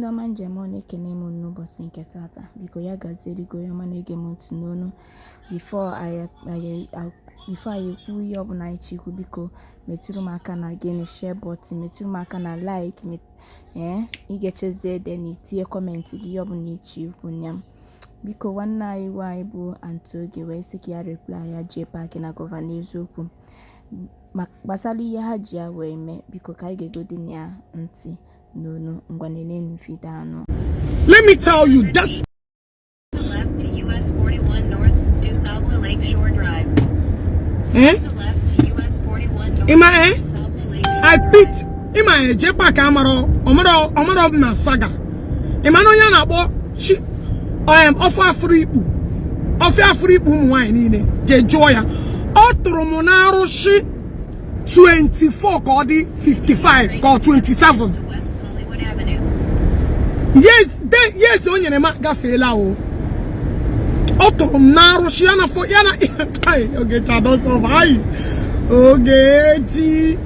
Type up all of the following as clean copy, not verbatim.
Ndị ọma njem ọ na-ekene m n'ụbọchị nke tata. Biko, ya gaziere gị, onye ọma na-ege m ntị n'onu. Before anyị ekwu ihe ọbụla anyị chọ ikwu, biko metụrụ m aka na gịnị, share button, metụrụ m aka na like. Ee, ị ga-echezie then itinye comment gị, ihe ọbụla ịchọ ikwu nya m. Biko, nwanne anyị nwaanyị bụ Aunty Oge wee sị ka ya reply ya JPAC na Governor Eziokwu ma gbasara ihe ha ji ya wee mee. Biko, ka anyị ga-egodi ya ntị n'onu. Ngwa, nenenu video anụ. Let me tell you that Left to US 41 North, DuSable Lake Shore Drive. Eh? The left to US 41 North, Ima, eh? DuSable Lake Shore I Drive. pit ịma eje park amara ọmara ọmara m na saga. Ịma na onye a na-akpọ chi ofe afụrụ ikpu, ofe afụrụ ikpu, ụmụ nwaanyị niile jee jụọ ya. Ọ tụrụ m n'arụsị 24 ka ọ dị 55 ka ọ 27. To West Hollywood Avenue. Yes de, yes, o nyere m agafeela o. Ọ tụrụ m n'arụsị ya na fo ya na. Ai, Ogechi adọsọba ai, Ogechi,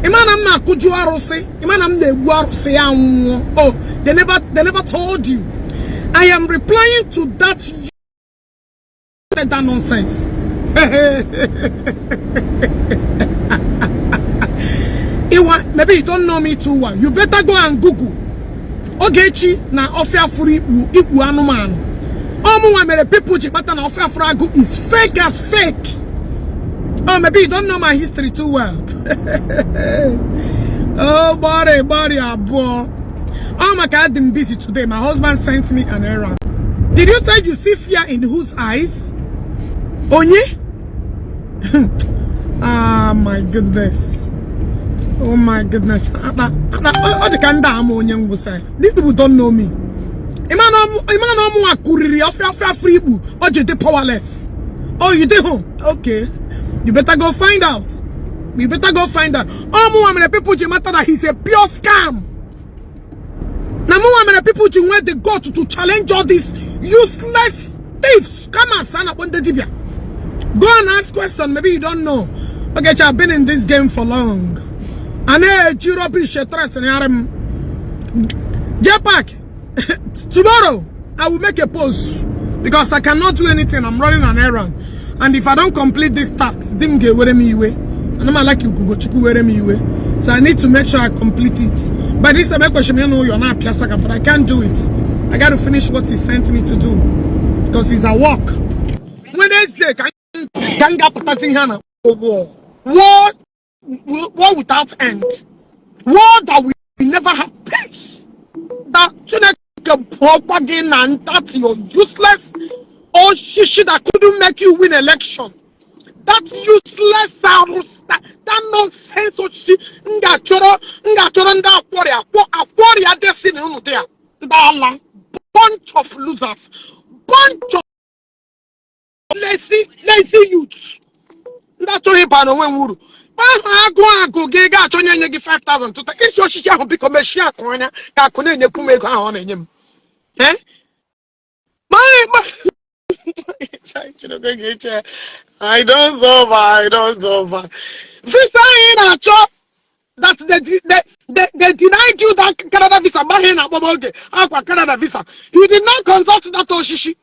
ịma na m na-akụju arụsị, ịma na m na-egbu arụsị ya nwụọ. Oh, they never told you. I am replying to that nonsense. Iwa, maybe you don't know me too well. You better go and Google Ogechi na ọfịa furu ikpu ikpu anụmanụ. Ọmụnwa mere people ji kpata na ọfịa furu agụ is fake as fake. Oh, maybe you don't know my history too well. Oh, gbọrị gbọrị abụọ. Oh, maka adị m busy today. My husband sent me an errand. Did you say you see fear in whose eyes? Onye? Ah, my goodness. Oh my goodness. Ọ dị ka ndị ama onye ngwụ sef. These people don't know me. Ịma na ọmụ akụriri ọfịa ọfịa afọ ikpu ọ ji dị powerless. Oh, you dey home? Okay. You better go find out. You better go find out. Ọmụnwa mere people ji mata that he's a pure scam. Na mụnwa mere people ji nwee the gut to challenge all these useless thieves. Scammers a na-akpọ ndị dibịa. Go and ask question. Maybe you don't know. Okay, I've been in this game for long. A na-eji rubbish threat m. JPAC, tomorrow I will make a post because I cannot do anything. I'm running an errand. And if I don't complete this task, di m ga-ewere m iwe. And I'm like you go chukwu were m iwe. So I need to make sure I complete it. By this time, I question me, no, you're not piasaka, but I can't do it. I got to finish what he sent me to do because it's a work. Wednesday, can get pụtasị ihe a na war. War, war without end. War that will never have peace. That Chineke pụọkwa gị na that your useless oshishi that couldn't make you win election. That useless arụsị, that nonsense oshishi m ga-achọrọ ndị akwọrịa akwọ akwọrịa destiny unu dị ya. Ndị ala, bunch of losers, bunch of lazy, lazy youths. Ndị achọghị ịba n'onwe m uru. Ahụ agụ agụ gị ga-achọ onye nye gị 5000 tụta isi osisi ahụ. Biko mechie akụ anya ka akụ na-enyekwu m ego ahụ ọ na-enye m. Eh? Chineke ga-eche. I don't suffer, I don't suffer. Visa anyị na-achọ that they denied you that Canada visa mgbe ahụ ị na-akpọ m oge akwa Canada visa. You did not consult that oshishi.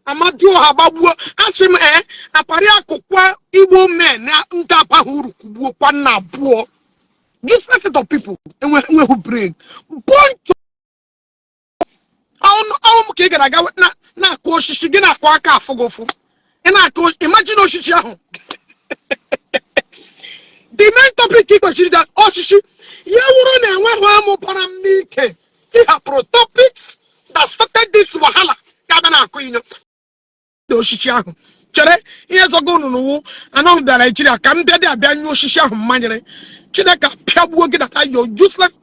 Amadioha gbagbuo asị m ee aparị akụkwa Igbo men na ndị abaghị uru kugbuo kwa nna abụọ. Useless set of people enweghị brain, bunch ọnwụ m ka ị gara aga na-akụ osisi gị na-akụ aka afụ gị ụfụ. Ị na-akụ, imagine osisi ahụ. The main topic ị kwesịrị da osisi ya wụrụ na enweghị amụ bara m n'ike. Ị hapụrụ topics that started this wahala ga-abịa na-akụ inyo dị osisi ahụ. Chere ihe zọgo unu n'ụwụ anọ m bịa Naijiria ka m bịa dị abịa nye osisi ahụ mmanyere. Chineke apịagbuo gị na yo useless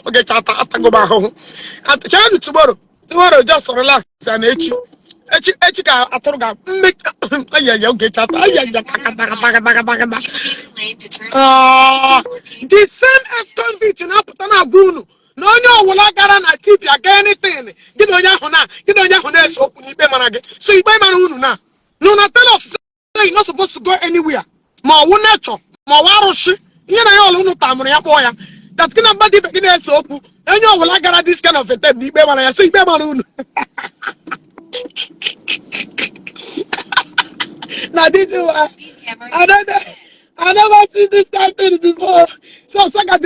oge ata atago m ahụhụ. Chere nụ tomorrow, tomorrow, just relax ya na echi echi echi ka atụrụ ga mme ayaya oge ata ayaya kakatakatakatakata. Use lane to turn Ah, 14. the same ex-convict na-apụta na-agwa unu na onye ọwụla gara na dibia ga anything gị na onye ahụ na gị na onye ahụ na-ese okwu n'ikpe mara gị, so ikpe mara unu na no na tell us say you not supposed to go anywhere, ma ọwụ nature ma ọwụ arụsị ihe na ya ọla unu tamụrụ ya kpọọ ya. That gị na mmadụ ibe gị na-ese okwu, onye ọbụla gara this kind of a thing, na ikpe mara ya, sị ikpe mara unu. Na this one, Speed camera I don't I never see this kind of thing before. So saga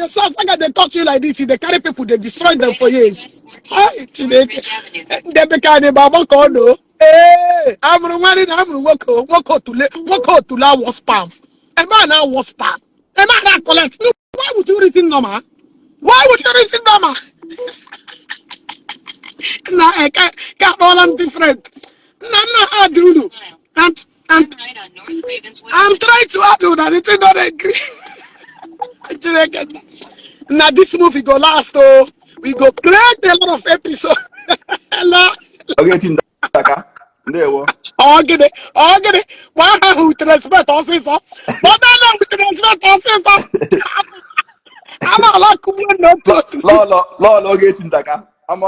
they touch you like this, they carry people, they destroy them Right for on years. US 14 Ai, North Chineke. Ridge Avenue. Ndị bekee anyị bụ agbakọ ọnụ. Ee, amụrụ nwanne na amụrụ nwoke, nwoke otule, nwoke otule awọ spam. Ebe a na-awọ spam. Ebe a na-collect. No, why would you reason normal? Why would you reason normal? Na eke ka akpọọla m different. Nna nna add unu. Mile. And Turn right on North Ravenswood I'm Avenue. trying to add unu and the thing don't agree. Chineke. Na this movie go last oh. We go create a lot of episodes. Hello. Ogechi Ndaka, ndewo. Ọ gịnị? Ọ gịnị? Gba aha with respect ọsịsọ. Kpọdala with respect ọsịsọ. Ama ala kụgbuo n'otu otu. Lọlọ lọlọ Ogechi Ndaka. Ama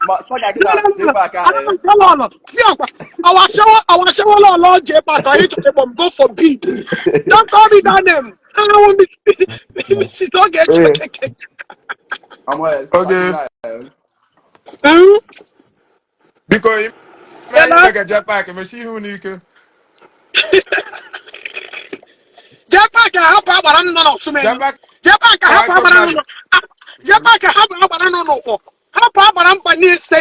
ma saga gị na J-Park a. Lọlọ, fiọkwa. Our show lọlọ J-Park, anyị chọrọ ịkpọ m, go for big. Don't call me that name. Ahụ Mrs. Ogechi Ee. Okeke. Ama Oge. Biko ime Hello? anyị mega J-Park mechi ihu n'ike. J-Park ahapụ agbara nọ n'Osumeni. J-Park J-Park ahapụ akụ agbara mmadụ. nọ J-Park ahapụ agbara nọ n'ụkpọ. Hapụ agbara mba na-ese.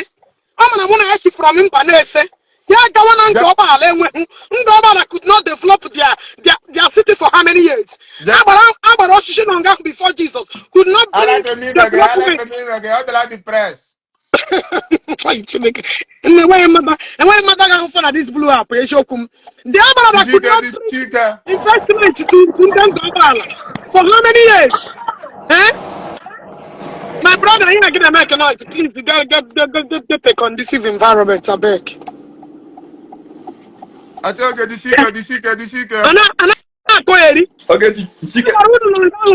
Ọ mara mụ na ya si from mba na-ese. Ya gawa na nga ọgbaala enweghị. Nga ọgbaala could not develop their city for how many years? Agbara osisi nọ nga ahụ before Jesus could not bring Alaka m ime gị, alaka development. m ime gị, ọ dịla depressed. Ai, Chineke. Nna, enweghị mmadụ ga-ahụ fọ na this blue app, eziokwu m. The agbara that could Jisike not bring jisike. investment to ndị nga ọgbaala for how many years? Eh? My brother, here get make noise. Please get a conducive environment, I beg. Achọ oge jisike jisike jisike. Ana akọ eri. Ogechi Chike.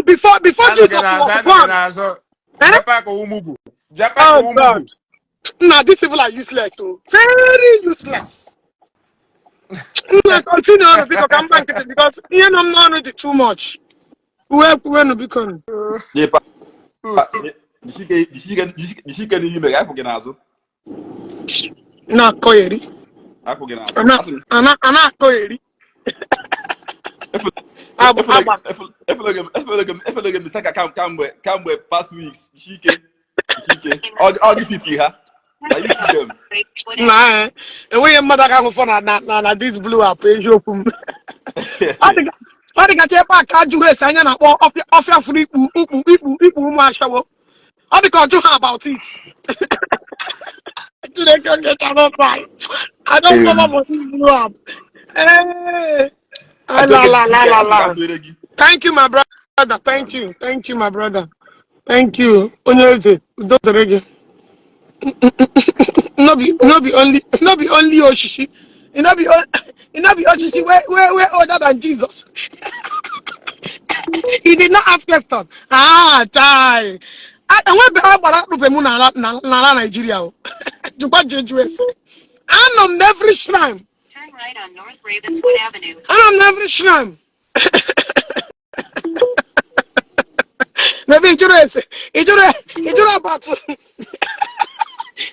Before Anọghị Jesus n'azụ, was anọghị born. n'azụ. Eh? J-Park umugwu. J-Park Oh umugwu. God. Nah, these people are useless too. Very useless. Nah, continue on because I'm back because you know I'm not already too much. Where no biko. J-Park. Jisike jisike jisike n'ime gị, akwụ gị n'azụ. Na akọ eri. Akwụ gị n'azụ. Ana Asị m ana ana akọ eri. Agba agba. Efele gị m saga kamgbe past weeks. Jisike jisike. Ọ gị fiti ha. Na you see them. Ravenswood Avenue. Na enweghị mmadụ ga ahụ fọ na this blue app, eziokwu m. Ọ dị ka J-Park ajụghị ese anya na-akpọ ọfịa ọfịa furu ikpu ikpu ikpu ikpu ụmụ ashawo. Ọ dị ka ọ jụghị about it. Chineke oge chara try. I don't cover for this blue app. Hey. Ah, la la la la la. Thank you, my brother. Thank you. Thank you, my brother. Thank you. Onye eze, udo dịrị gị. No be only oshishi. E no be oshishi wey older than Jesus. He did not ask question. Ah, chai. Enwebe agbara akpụbe mụ n'ala Nigeria o. Jụkwa jeju ese. Anọ m n'every shrine. Turn right on North Ravenswood Avenue. Anọ m n'every shrine. Maybe ị jụrụ ese. Ị jụrụ about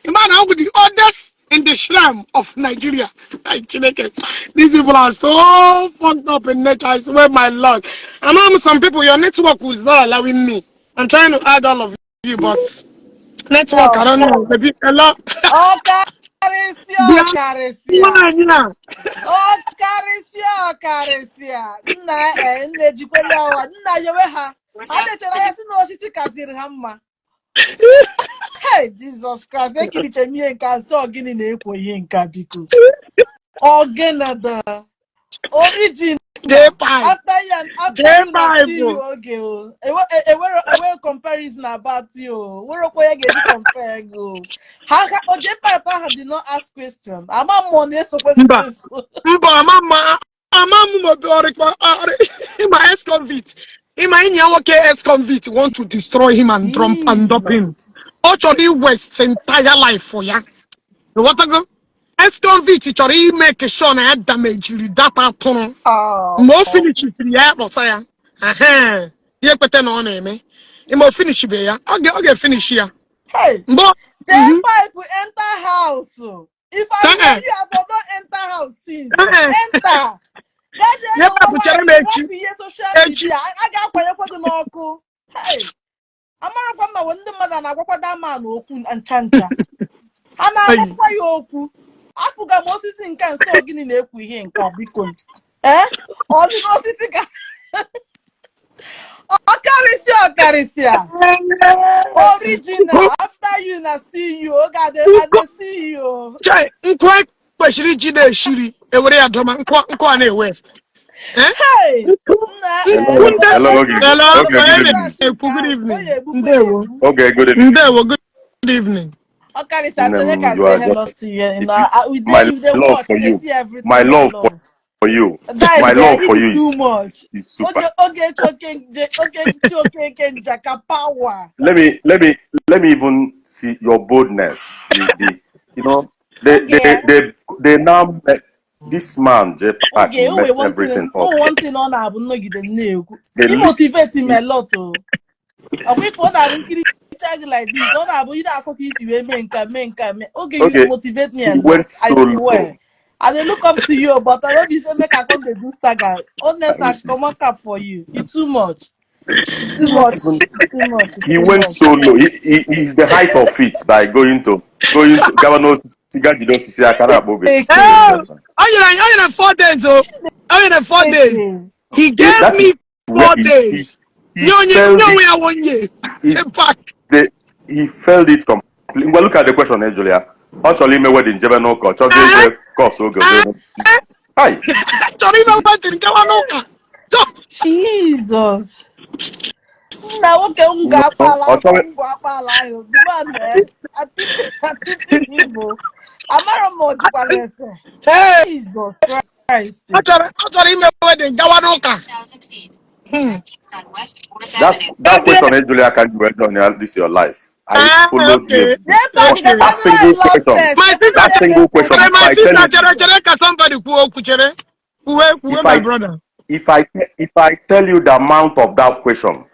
man, I'm the oldest in the shrine of Nigeria. Like, Chineke, these people are so fucked up in nature. I swear, my Lord. I know some people, your network was not allowing me. I'm trying to add all of you, but network, I don't know. Maybe a lot. Ọkarịsịa, ọkarịsịa. Yeah. Ọkarịsịa, ọkarịsịa, nna e nne jikwere ya ụwa nna yewe ha ha lechara ya si na osisi kaziri ha mma. Hey, Jesus Christ, ekiriche m ihe nke a nsị ọgịnị na-ekwo ihe nke a, biko ọgịnị the origin J5. After you and after you na J5. see you oge o enwere comparison about you o nwerekwa onye ga-eji compare gị o ha o J-pipe ahụ did not ask question, ama mmụọ na-esokwe. Mba. Nso. Mba, ama ama m ma ọrịkwa ịma ex-convict, ịma enyi ya nwoke ex-convict want to destroy him and dump and dump him. Ọ chọrọ i waste entire life for ya. Ịghọtago? Ex-convict chọrọ ime sure na ya damagiri data atụrụ. Oh. Mgbe o finishiri ya, ya kpọsa ya. Ehe, ya ekweta na ọ na-eme. Ịma o finishibe ya. Ọ ga-efinish ya. Hey, Mgbe J pipe enter house. If I were you, I for don enter house since. Enter. Gaa Nye pipe chere m echi. wepụ ihe social Echi. media. A ga-akwanyekwa gị n'ọkụ. Hey, amarakwa ma ndị mmadụ a na-agwakwa that man okwu ncha ncha. A na-agwakwa ya okwu. Afụga m osisi nke nso gịnị na-ekwu ihe nke a biko. Ee, ọ dị n'osisi ka ọkarịsịa ọkarịsịa. Original. After you na still you. Oge I dey see you. Chai, nkụ anyị kwesịrị iji na-eshiri ewere ya dọma nkụ a na-ewest. Eh? Hey! Nna Nkụ ndị Hello, Oge. Hello, Oge, onye good evening. na-ekwu good evening. Onye egbukwa Ndewo. egbu. Oge, good evening. Ndewo, good evening. Ọkarịsịa Nne sị m, ka you say are hello just to you. You know, I, we my dey if they love watch, for they you. see everything. My I love love. for you. That My is love there, for it you too is much. is super. Oge Ogechi Okenje Ogechi Okeke Njaka power. Let me even see your boldness. The you know they Oge they now this man J Park Oge o messed nwere one thing everything o up. nwere one thing ọ na-abụ nnọgide m na-ekwu. They He motivate him a lot o. Ọ bụ ife ọ na-abụ nkiricha gị like this, ọ na-abụ ị na-akọ ka isi wee mee nka mee nka mee. Oge you Okay, motivate me a he lot. went I so swear. low. I dey look up to you, but I no be say make I come dey do saga. Honestly, I I comot cap for you. You too much. You too much. even You too much. You he too went much. so low. He's the height of it by going to Governor Siga Jidosisi aka na-akpọ Oge. Eke. Oh, o nyere 4 days o. O nyere 4 days. Eke. He gave That me is where four he days. he Nye onye failed nye onwe it. ya one year. He, J-Park. he failed it completely. Well, look at the question, eh, Julia. Ọ chọrọ ime wedding jebe n'ụka, ọ chọrọ ije course oge oge. Hi. Chọrọ ime wedding gawa n'ụka. Jesus. Nna nwoke m ga-akpala Ọ chọrọ ngwa akpala ahụ. The man eh, I pity him o. Amara m ma ọ jụkwara ese. Hey, Jesus Christ. ọ chọrọ ime wedding gawa n'ụka. 1,000 feet. Turn east on West 4th that Avenue. that question, eh, Julia, can you join this your life? I followed Okay. you. J-Park Okay. That ga single love question. test. My sister, That single question. chere If my I tell sister, you, chere chere ka somebody kwuo okwu chere. Kwuwe kwuwe if my I brother. if I tell you the amount of that question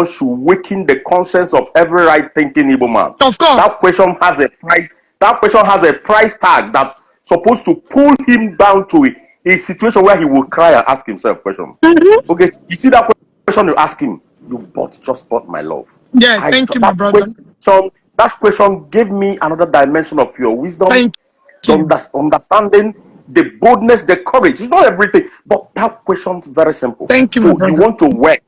should waken the conscience of every right thinking Igbo man. Of course. That question has a price. That question has a price tag that's supposed to pull him down to a situation where he will cry and ask himself question. Okay, you see that question you ask him, you bought just bought my love. Yeah, I thank you, my that brother. question that question gave me another dimension of your wisdom, Thank the you. understanding, the boldness, the courage. It's not everything, but that question's very simple. Thank you, my So you brother. want to work,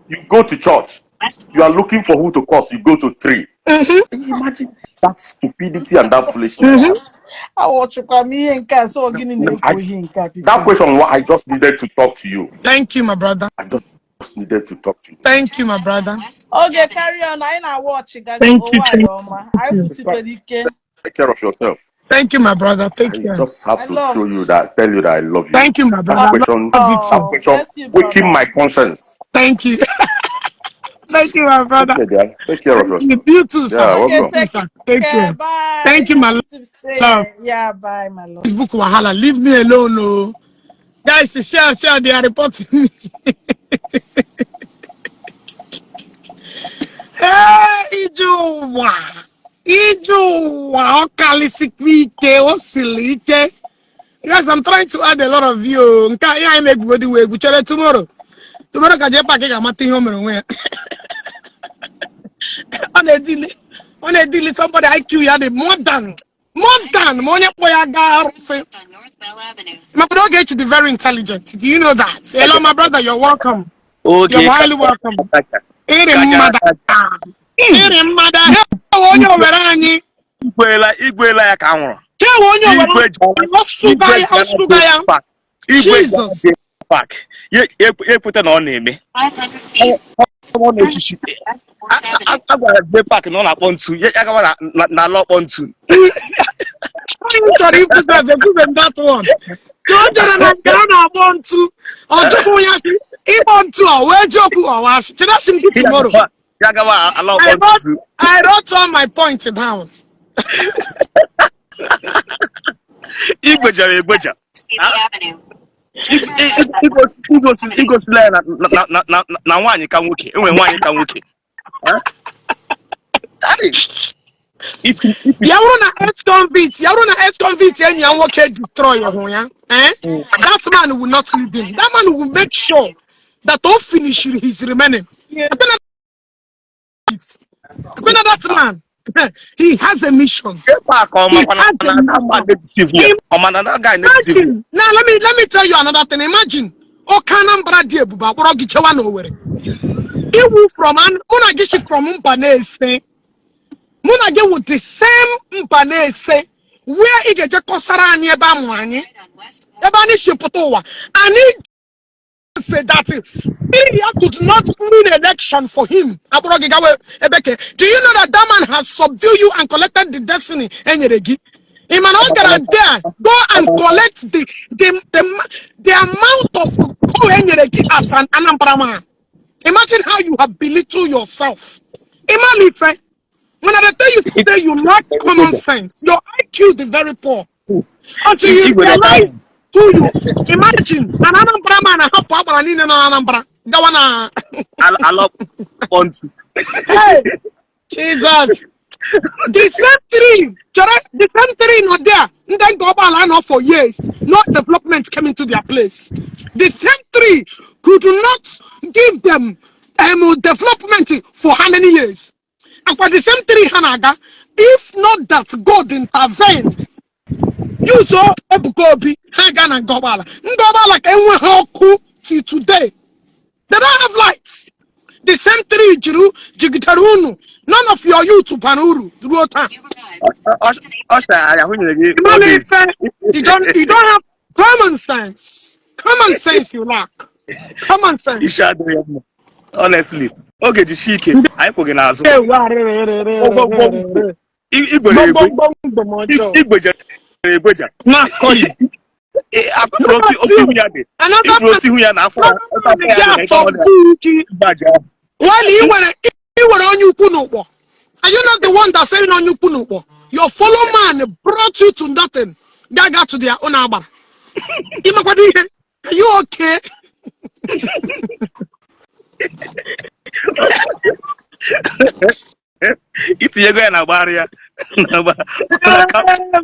you go to church, West you are 4th looking for who to curse, you go to three. Imagine that stupidity and that foolishness. Awọchịkwa m ihe nke a sọ gịnị na-ekwu I, ihe nke a that biko. question, what I just needed to talk to you. Thank you, my brother. I just needed to talk to you. Thank you, Turn my left on brother. West 4th Oge Avenue. carry on anyị na-awọchị ga Thank you. ụwa Thank ya ọma. Anyị you. kwụsịkwara ike. Take care of yourself. Thank you, my brother. Take I care. just have I to love. show you that, tell you that I love you. Thank you, my That brother. I question, love you that too. Oh, question, bless you, waking brother. my conscience. Thank you. Thank you, my brother. Okay, dear. Take care of yourself. You too, sir. Yeah, Okay, welcome. You too, take sir. Take care. care. Bye. Thank you, my Happy to stay. love. Yeah, bye, my love. Facebook wahala. Leave me alone, oh. Guys, share, share. They are reporting me. Hey, ije ụwa. Ije ụwa. Ọ kalịsịkwa ike. O siri ike. Guys, I'm trying to add a lot of you. Nke a ihe anyị na-egwugodi wee egwu. Chere tomorrow. Tomorrow ka J Park ga-amata ihe o mere onwe ya. Ọ na-edili somebody IQ ya dị more than ma onye kpọ ya gaa arụsị. Left on North Bell Avenue. My brother Ogechi dị very intelligent. Do you know that? Hello, my brother. You're welcome. Oge You're highly welcome. Ịrị mmadụ. Ịrị mmadụ. He onye owere anyị. Igwela igwela ya ka a nwụrụ. Kewe onye owere Igwe anyị. Ọ sụga ya. Ọ sụga ya. Igwe Jesus. Park. Ya ekweta na ọ na-eme. 500 feet. Ọ na-echichi. West 4th Avenue. A gwara J Park na ọ na-akpọ ntu. Ya gawa na ala ọkpọ ntu. Onye m chọrọ ikwu sef, ekwube m that one. Ka o jere na nke a na-akpọ ntu. Ọ jụkwụ ya sị, ịkpọ ntu ọ wee ji okwu ọwa chirasi m gị tomorrow. Ya gawa ala I ọkpọ wrote, ntu. I wrote all my points down. Igwe jere egweja. Sealy Avenue. Igosila ya na nwaanyị ka nwoke. Enwere nwaanyị ka nwoke. Hey, if Ya wụrụ na ex-convict, ya wụrụ na ex-convict enyi ya nwoke destroy hụ ya, eh? That man will not leave him. That man will make sure that o finish his remaining. Akwena that man, he has a mission. Ebe a ka ọ He makwa na has a na that man mission. na-edeceive ya. Ọ ma na that guy na-edeceive ya. Imagine, now let me tell you another thing. Imagine, oke Anambra dị ebube akpọrọ gị chewa n'Owerri. Iwu from mụ na gị si from mba na-ese. Mụ na gị wụ the same mba na-ese. Where ị ga-eje kọsara anyị ebe a mụrụ anyị, Right on West ebe anyị si pụta ụwa. Anyị say that Media could not win election for him. Akpọrọ gị gawa ebe ke. Do you know that that man has subdued you and collected the destiny e nyere gị? Ị ma na ọ gara there go and collect the amount of power e nyere gị as an Anambra man. Imagine how you have belittled yourself. Imalife, when I tell you today you lack common sense, your IQ is very poor. Until you Igwe na realize who you imagine an Anambra man ahapụ agbara niile nọ na Anambra gawa na ala ọkpọ ntu. Hey, Jesus. The same three, chere, the same three nọ there, ndị nke ọgbala nọ for years, no development came into their place. The same three could not give them development for how many years? Akwa the same three ha na-aga, if not that God intervened, use Ebuka Obi, ha gaa na nke ọgbala. Ndị ọgbala ka enweghị ọkụ till today. They don't have lights. The same three jiri jigidere unu. None of your youth bara uru ruo taa. You've arrived. Ọ sị ahụ nyere gị Ịmala 4 days. ife, you don't have common sense. Common sense you lack. Common sense. Isi adịghị ya mma. Honestly, oge jisie ike, anyị kwụ gị n'azụ. Gbogbogbò. Igwere egwe. Gbogbogbò ọjọọ. Igwejere egweja. Na-akọghị. Afụrụ otu otu ihu ya dị. Another Ifuru otu ihu ya na afọ man afọ ya dị na ike ọ dị ga-atọ gị. baji ahụ. Well, ị nwere onye ukwu n'ụkpọ. Are you not the one that saying onye ukwu n'ụkpọ? Your fellow man brought you to nothing. Gaga to their own agbara. Ịmakwado ihe? Are you okay? Itinyego ya na gbara ya.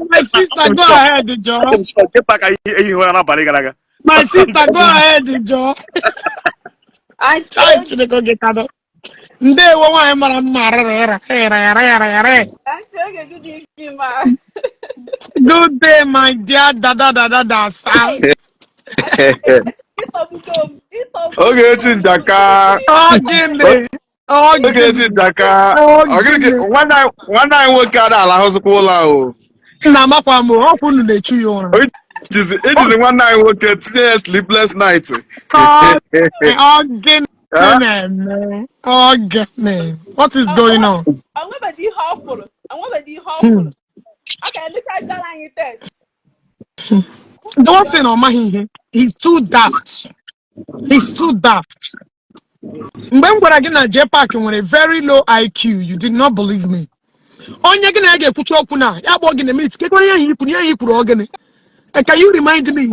My sister, go ahead, Joe. Chepa ka ehi ụra n'abalị gara aga. My sister, go ahead, Joe. I Chai, Chineke gị kado. Ndewo nwaanyị mara mma rịrị ịra ịra ịra ịra ịra. Auntie Oge, good evening, ma. Good day, my dear dada dada da sa. Ịtọgbugo m, ịtọgbugo. Ogechi Njaka. Ọ gịnị? Ọ Ogechi gịnị? Njaka. Ọ Ọ gịnị ka gịnị? nwanne anyị nwoke a na-alahụzikwa ụlọ ahụ. Nna amakwa m, ọkwụ unu na-echu ya ụra. Ijizi nwanne anyị nwoke tinye ya sleepless night. Ọ gịnị na-eme? Ọ gịnị? What is going on? Onwebedi ihe ọ fụrụ. Onwebedi ihe ọ fụrụ. Ọ ga-emecha dara anyị test. The one thing ọ maghị ihe, he's too daft. He's too daft. Mgbe m gwara gị na JPAC nwere very low IQ, you did not believe me. Onye gị na ya ga-ekwucha okwu na ya kpọọ gị na minute, kekwa ihe ahụ ikwuru, ihe ahụ ikwuru ọ gịnị? Can you remind me?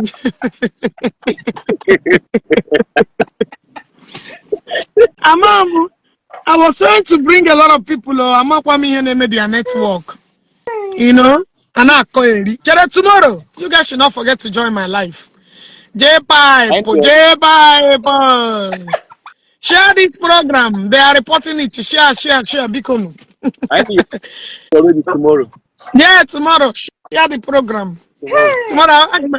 Ama m, I was trying to bring a lot of people, oh, amakwa m ihe na-eme their network. A na-akọ eri. Chere tomorrow, you guys should not forget to join my life. J-Pipe, Thank you. J-Pipe. Share this program. They are reporting it. Share, share, share. Biko. I think already tomorrow. Yeah, tomorrow. Share the program. Tomorrow, I'm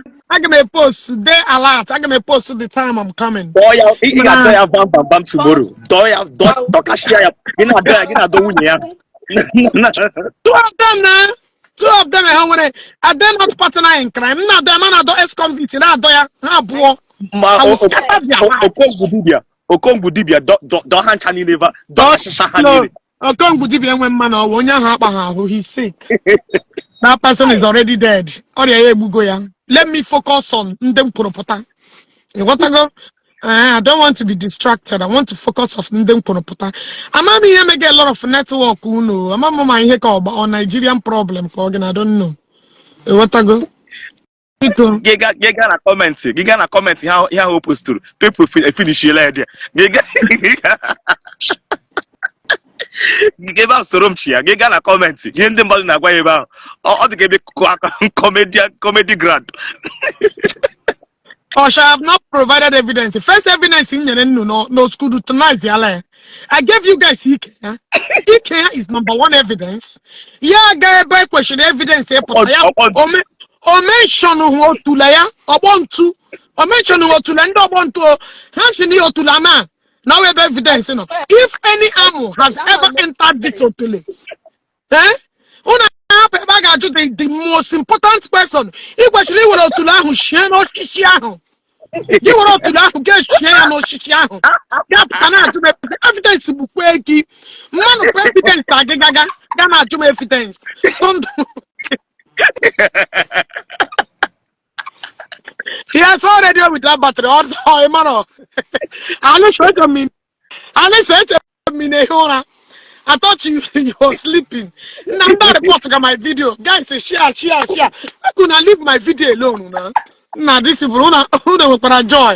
going to post. Day alert. I'm going to post the time I'm coming. Dọọ ya, ị ga-adọ ya bam bam bam tomorrow. Dọọ ya, dọ dọkashịa ya. Gị na-adọ ya, gị na-adọ nwunye ya. Two of them now. Two of them are nwere. Are they not partner in crime? Na adọ ya, ma na-adọ ex-convict, na-adọ ya, ha abụọ. Ma I will scatter their lives. Okongwu dibịa, Okongwu dibịa, dọ ha ncha niile va, dọkasịcha ha No, niile. Okongwu dibịa enwe mma na ọwụ onye ahụ akpa ha ahụ, he's sick. That person is already dead. Ọrịa ya egbugo ya. Let me focus on ndị m kwuru pụta. Ịghọtago? I don't want to be distracted. I want to focus on ndị m kwuru pụta. Ama m ihe mega a lot of network unu. Ama m ma ihe ka ọ ọ Nigerian problem ka ọ gị na I don't know. Ịghọtago? Biko. Gị gaa na comment, gị gaa na comment ihe ahụ o posturu, people finishiela ya there. Gị gaa Gị ebe ahụ soro m chi ya, gị gaa na comment, ihe ndị mmadụ na-agwa ya ebe ahụ, ọ dị ka ebe kụkụ aka comedian comedy grand. Osha, I have not provided evidence. The first evidence in nyere nnu no no scrutinize yala ya. I gave you guys ike ya. Ike ya is number one evidence. Ya ga ebe kwesịrị evidence ịpụta ya. Ọkpọ. O mention hụ otule ya ọgbọ ntu. O mention hụ otule ndị ọgbọ ntu o. Ha si na ya otule ama na ọ ebe evidence nọ. If any amụ has ever entered this otule, eh? Unu ahapụ ebe a ga-ajụ the most important person. Ị kwesịrị iwere otule ahụ shie n'osisi ahụ. Gị were otule ahụ ga-eshie ya n'osisi ahụ. Ya pụta na-ajụ m evidence bụkwa gị. Mmadụ kwa evidence agịgaga ga na-ajụ m evidence. Yes, already with that battery. Ọ ịmara. Alụso eche m na-ehi ụra. I thought you were sleeping. Now that report got my video. Guys, say share, share, share. I could not leave my video alone. Now, nah, this people, una, una nwekwara joy.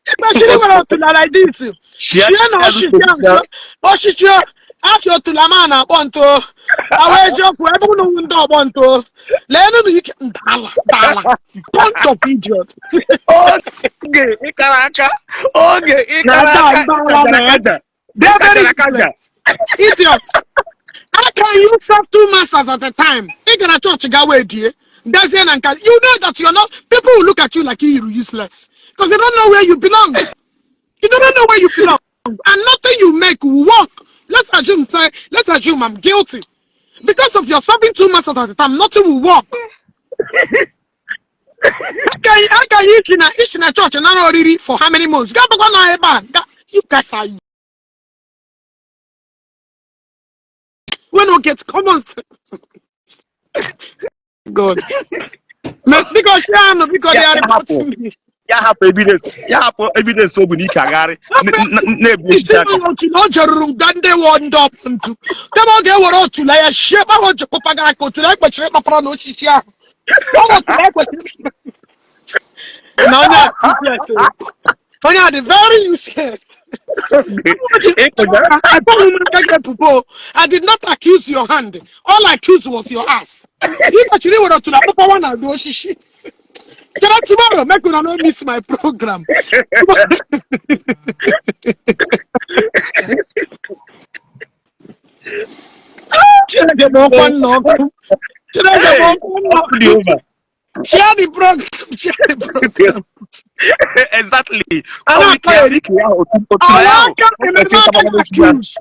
Especially when I like this. Share. Share na osisi ahụ. Osisi afọ otula ma na-akpọ nto. Awa eziokwu ebe unu wụ ndị ọgbọ nto. Leenụ na ike dala dala. Bunch of idiots. Oge ịkara aka, oge Na ịkara aka, dala ịkajara na akaja. They're very Ịkajara akaja. idiot. How can you serve two masters at a time? Ị gara church ga wee die. Gazie na nka. You know that you're not. People will look at you like you're useless because they don't know where you belong. You don't know where you belong, and nothing you make will work. Let's assume I'm guilty because of your serving two masters at a time. Nothing will work. How can you ishi na church nara oriri for how many months? Ga bakwa na ebe a. You guys are when we get common sense. God. Because share no, because they Ya are ya hapụ reporting me. Ya hapụ evidence, ya hapụ evidence o bu n'ike agagharị na-ebu Isi osisi aka. na otu na o jeruru nga ndị wọ ndị ọpụ ntu. Kama ọ ga-ewere otule ya shie ebe ahụ o ji kụpa gị aka otule kwesịrị ịkpapara n'osisi ahụ. Ọ wụ otule kwesịrị na onye a useless o. Onye a dị very useless. Ịkụjara. I don't aka gị ebubo. I did not accuse your hand. All I accused was your ass. Ị kwesịrị iwere otule akpụkpọwa na adụ osisi. Chere tomorrow, make una no miss my program. Chineke bụ ọkwa nna ọkụ. Chineke bụ ọkwa nna Ọkụ dị ọkụ. over. Share the program. Share the program. Exactly. A Ọ bụ na-akọ ike ya. ike ya otu Ọwa ya ahụ aka o emere kwesịrị m aka ịkpapara gị n'osisi ahụ. accuse.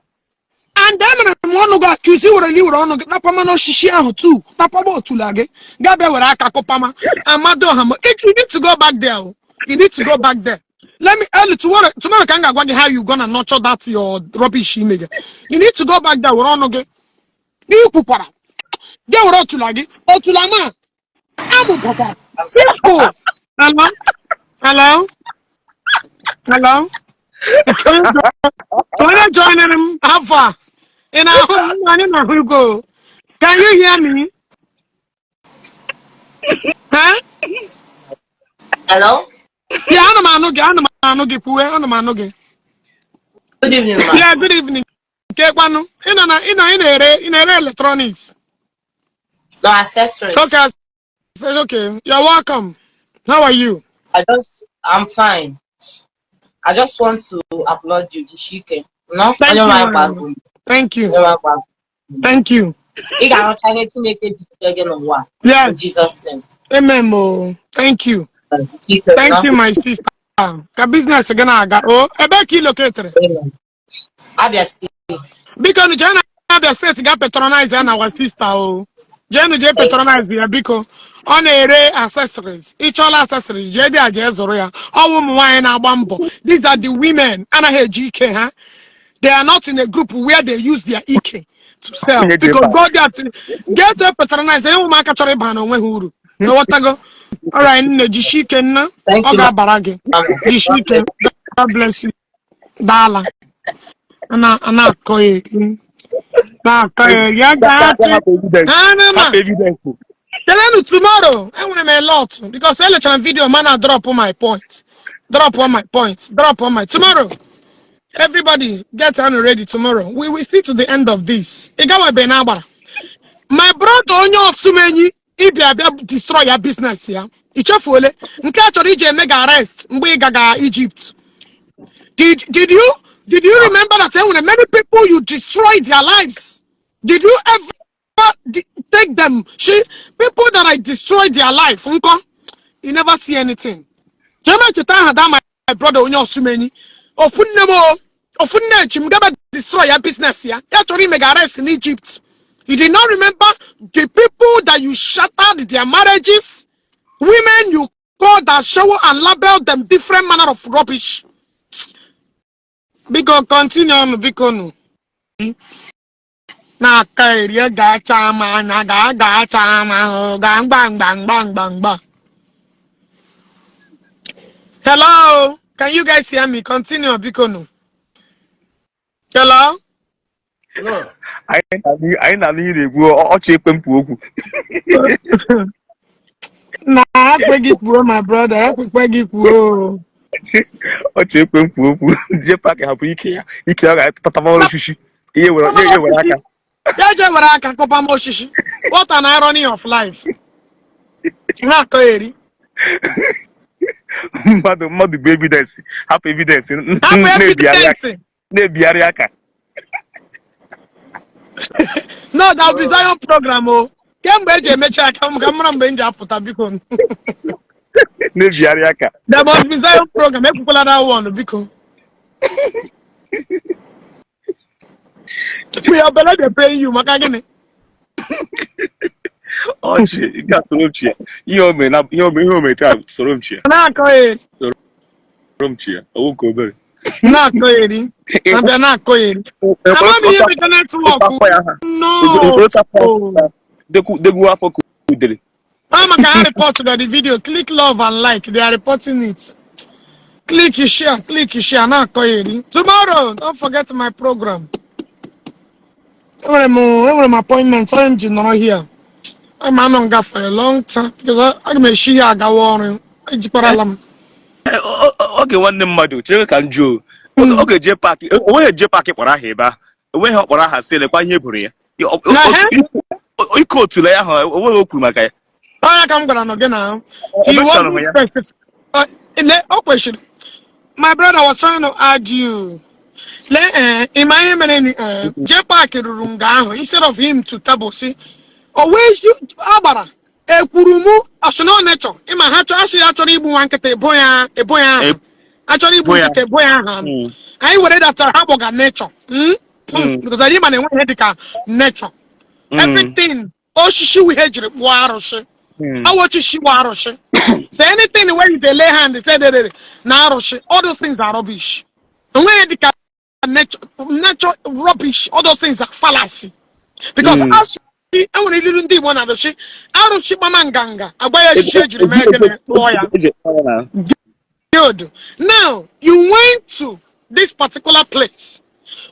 And emere m ọnụ gị accuse iwere na iwere ọnụ gị napama n'osisi ahụ tu napama otula gị gaa bịa were aka kụpama Amadoha m. You need to go back there. O. You need to go back there. Let me early tomorrow, tomorrow ka m ga-agwa gị how you gonna nurture that your rubbish ime gị. You need to go back there were ọnụ gị. Ị kwukwara. Gị were otula gị. Otula ma amụpụtara. Simple. Hello? Hello? Hello? Onye joinere m afọ a? Ị na-ahụ m? Anyị na-ahụ go. Can you hear me? Huh? Hello? Yeah, ana m anụ gị, ana m anụ gị kwuwe, ana m anụ gị. Good evening, ma. Yeah, good evening. Nke kwanụ? Ị nọ na ị nọ ị na-ere ị na-ere electronics. No accessories. Okay, it's okay. You're welcome. How are you? I'm fine. I just want to applaud you, Jishike. No? Thank Onye you. nwe akwa Thank you. Onye nwe akwa. Thank you. Ị ga-ahụcha ihe Chineke ji zitere gị n'ụwa. In Yes. Jesus' name. Amen. Oh. Thank you. Jishike, Thank no? you, my sister. Ka business gị na-aga. Oh, ebe ka ị located? Amen. Abia State. Biko nu jee na Abia State ga patronize ya na our sister o. Jeenu jee patronize ya biko. Ọ na-ere accessories. Ị chọọla accessories, jee dị a jee zụrụ ya. Ọ wụ ụmụ nwaanyị na-agba mbọ. These are the women anaghị eji ike ha. They are not in a group where they use their ike to sell. Nwunye dị Biko ebe a. go there get to patronize. Ihe ụmụaka chọrọ ịba na onwe ha uru. Ịghọtago? Alright, nne jisie ike nna. Thank Ọ you, ma. ga-abara gị. Jisie God ike. bless you. God bless you. Dala. A na-akọ ya eri. Na-akọ ya eri. Ya Ya ga-achị. hapụ evidence. Anụma. Hapụ evidence. Kelenu tomorrow. Enwere m a lot because elechara m video ma na drop my point. Drop on my point. Drop on my tomorrow. Everybody get on ready tomorrow. We will see to the end of this. Ị gawabe na agbara. My brother onye Osumenyi ịbịa bịa destroy ya business ya. I chefuole nke a chọrọ iji eme gị arrest mgbe ị gaga Egypt. Did you remember that enwere many people you destroyed their lives? Did you ever take them? She people that I destroyed their life. Nko, you never see anything. Jema cheta aha that my brother onye Osumenyi. Ofu nne m o, ofu nne echi m gaba destroy ya business ya. Ya chọrọ ime gị arrest in Egypt. You did not remember the people that you shattered their marriages, women you called that show and label them different manner of rubbish. Biko continue on, biko nu. Na-aka erie ga-acha m anya ga ga-acha m ahụ ga mgba mgba mgba mgba mgba. Hello, can you guys hear me? Continue, biko nu. Hello? Anyị na-anụ ihe na-ekwu, ọchị ekwe mpụ okwu. Na ekwe gị kwuo, my brother, ekwekwe gị kwuo. Ọchị ekwe mpụ okwu. JPAC hapụ ike ya, ike ọ ga-atataba ọrụ osisi ihe were ihe were aka. Ya je were aka kụpa m osisi. What an irony of life. Na-akọ eri. Mmadụ bụ evidence, hapụ evidence. Hapụ na-ebigharị aka. Evidence. Na-ebigharị aka. No, that will be Zion program o. Kemgbe eji emechi aka m ka m mara mgbe m ji apụta, biko. Na-ebigharị aka. There must be Zion program. Ekwukwala that one, biko. Your belle dey pain you maka gịnị? Ọchị nke a, soro m chi ya. Ihe o mere na ihe o mere taa, soro m chi ya. Na-akọ eri. Soro m chi ya, ọwụ nke obere. Na-akọ eri. Na-abịa na-akọ eri. Amaghị ihe meka network. No. Degwu afọ ka udele. Ah, maka ha report the video. Click love and like. They are reporting it. Click share, click share. Na-akọ eri. Tomorrow, don't forget my program. Enwere m appointment, onye m ji nọrọ here. Ama anọ nga for a long time because aga m eshi ya agawa ọrụ. Ejikwarala m. Oge nwanne mmadụ chere ka m jụọ, oge JPAC, onweghị JPAC kpọrọ aha ebe ahụ, onweghị ọ kpọrọ aha sị lekwa ihe e boro ya. Ike otule ya ahụ, onweghị o kwuru maka ya. Onye ka m gwara nọ gị na he O wasn't ya. specific. O kwesịrị. My brother was trying to add you. Lee, ịma ihe mere ni JPAC ruru nga ahụ, instead of him to table si o wee agbara ekwuru mụ ọsịna nature, ịma ha chọ asị ya chọrọ igbu nwa nkịta, ebo ya aha, achọrọ igbu Ebo ya. nkịta, ebo ya aha. Anyị were datara ha gbọga nature, Because anyị ma na enwe ihe dịka nature. Everything osisi wu ihe ejiri kpụọ arụsị. Awa osisi wụ arụsị. So anything where you dey lay hand say dey na arụsị, all those things are rubbish. Enweghị dịka nature, nature rubbish, all those things are fallacy. Because asị enwere ilu ndị Igbo na-arụsị arụsị gbama nganga agba ya osisi ejiri mee gịnị kpụọ ya. Eji kpụọ ya na. Good. Now, you went to this particular place.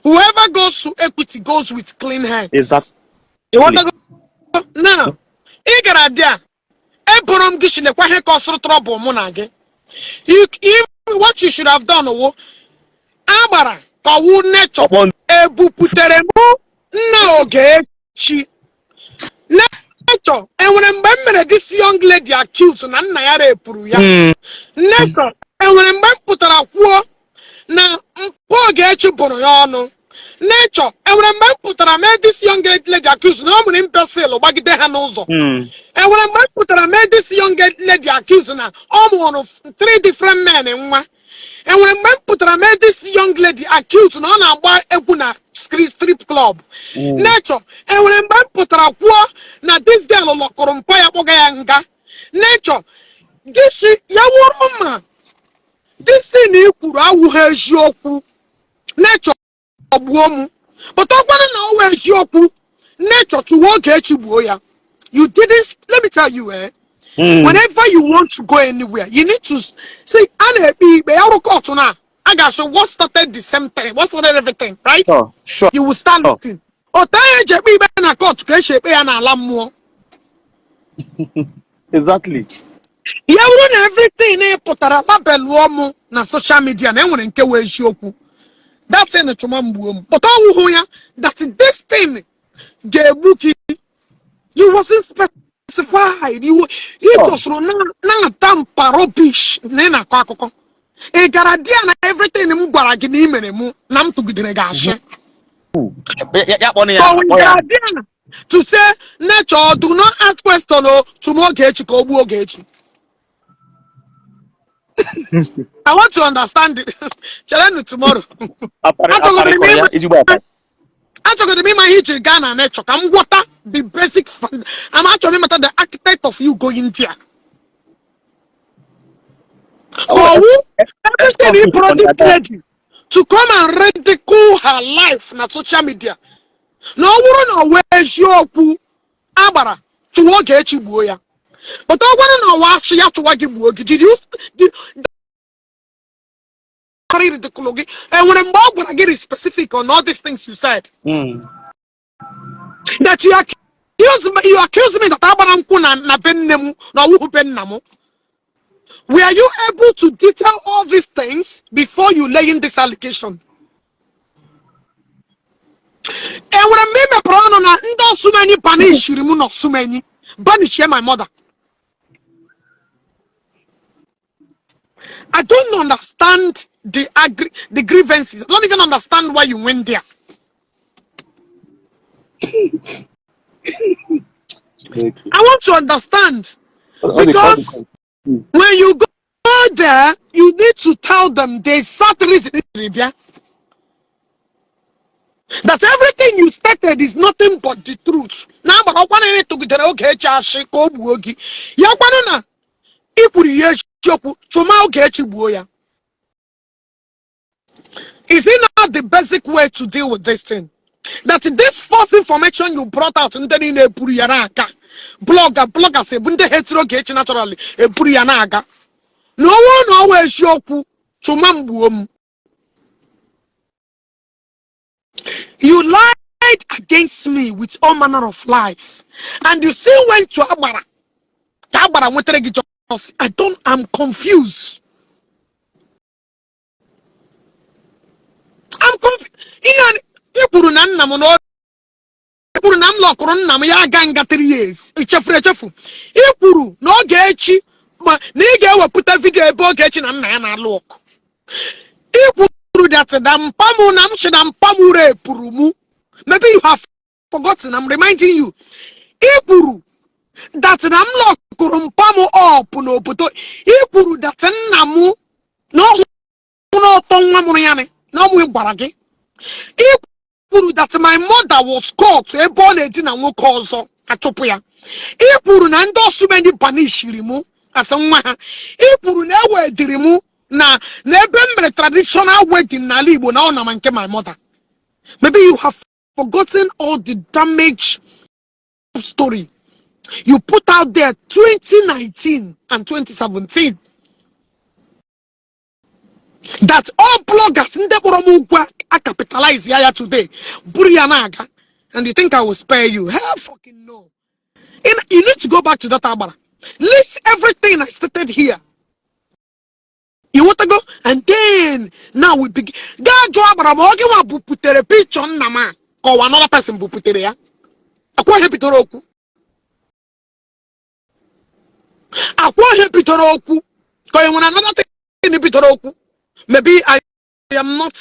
Whoever goes to Equity goes with clean hands. You want to go? Now, ị gara there. Eboro m gị chinekwa ihe kọsụrụ trouble mụ na gị. What you should have done wo agbara ka ọwụ nature Ọkpọ. Ebuputere mụ nna Ogechi. Nature, enwere mgbe m mere this young lady accused na nna ya repụrụ ya? Nature, enwere mgbe m pụtara kwuo na mpụ Ogechi bụrụ ya ọnụ? Nature, enwere mgbe m pụtara mee this young lady accused na ọ mụrụ imbecile gbagide ha n'ụzọ? Enwere mgbe m pụtara mee this young lady accused na ọ mụrụ three different men nwa? Enwere mgbe m pụtara mee this young lady accused na ọ na-agba egwu na strip club? Nature, enwere mgbe m pụtara kwuo na this girl lọkụrụ mpa ya kpọga ya nga? Nature, gịsi ya wụrụ ma this thing i kwuru awụghị eziokwu, nature gbuo m. But ọgwanụ na ọwụ eziokwu, nature tụwa Ogechi gbuo ya. You didn't. Let me tell you, whenever you want to go anywhere, you need to see a na-ekpe ikpe ya rụ court na a ga-asị what started the same thing, what started everything, right? Sure. You will start looking otu ahụ eji ekpe ikpe na court ka esi ekpe ya n'ala mmụọ. Ya bụrụ na everything ị pụtara labelụọ mụ na social media na enwere nke wee eziokwu. That thing chụma m gbuo m, but ọ wụhụ ya that this thing ga-egbu gị. You wasn't specified. You jọsụrụ na-ata mpa rubbish na ị na-akọ akụkọ. Ị gara di ya na everything m gwara gị na ị mere mụ na m tụgidere gị ashị. Ya kpọnụ ya. So we kpọ ya. gara di ya to say nature do not ask question o chụma Ogechi ka o gbuo Ogechi. I want to understand it. Cherenụ tomorrow. Aparị Achọgoro aparị m kọrọ ya ịma ezigbo aparị. Achọgoro m ịma ihe i jiri gaa na nature ka m ghọta the basic fund. I'm achọrọ ịmata the architect of you going there. Ka ọwụ everything he brought this lady to come and ridicule her life na social media. Na ọ bụrụ na ọ wee eziokwu agbara chụwa Ogechi gbuo ya. But ọ gwara na ọwa asị ya chụwa gị gbuo gị. Did you did, ridicule gị? Enwere mgbe ọ gwara gị specific on all these things you said? That you accuse me that agbara nkwụ na be nne m na ọwụhụ be nna m. Were you able to detail all these things before you laying this allegation? Enwere mgbe ị mepere ọnụ na ndị Osumenyi banishiri m na Osumenyi banishie my mother? I don't understand the grievances. I don't even understand why you went there. I want to understand because when you go there, you need to tell them the exact reason that everything you stated is nothing but the truth. Na agbara ọkwa na tụgidere Ogechi ashị ka o gbuo gị. Ya kwanụ na i kwuru ya eziokwu chụma Ogechi gbuo ya. Is it not the basic way to deal with this thing? That this false information you brought out, ndị niile eburu ya n'aka. Blogger, bloggers ebu ndị hetiri Ogechi naturally eburu ya n'aga. Na ọnwụ na ọwa eziokwu chụma m gbuo m. You lied against me with all manner of lies. And you still went to Agbara. Ka Agbara nwetara gị justice. I don't, I'm confused. I'm confused. Ihe a ị kwuru na nna m na ọ kwuru na m lọkụrụ nna m ya aga nga 3 years. I chefuru echefu. Ị kwuru na Ogechi ma na ị ga-ewepụta video ebe Ogechi na nna ya na-alụ ọgụ. Ị kwuru that na mpa mụ na m si na mpa m repụrụ mụ. Maybe you have forgotten. I'm reminding you. Ị kwuru that na m lọkụrụ mpa m up n'obodo. Ị kwuru that nna m na ọhụ n'ọtọ nwa mụrụ ya ni na ọmụ gwara gị. Ị kwuru that my mother was caught ebe ọ na-edina nwoke ọzọ achụpụ ya. Ị kwuru na ndị Osumenyi banishiri mụ asị nwa ha. Ị kwuru na ewediri mụ na ebe m mere traditional wedding n'ala Igbo na ọ na ma nke my mother. Maybe you have forgotten all the damage story you put out there 2019 and 2017. That all bloggers ndị kpọrọ m ụgwọ a capitalize ya today buru ya na-aga, and you think I will spare you? Hell fucking no. You need to go back to that Agbara. List everything I stated here. You want to go? And then now we begin. Gaa jụọ Agbara ma ọ gị nwa buputere picture nna m a ka ọwa another person buputere ya. Akwa ihe bidoro okwu. Akwa ihe bidoro okwu. Ka e nwere another thing bidoro okwu. Maybe I am not,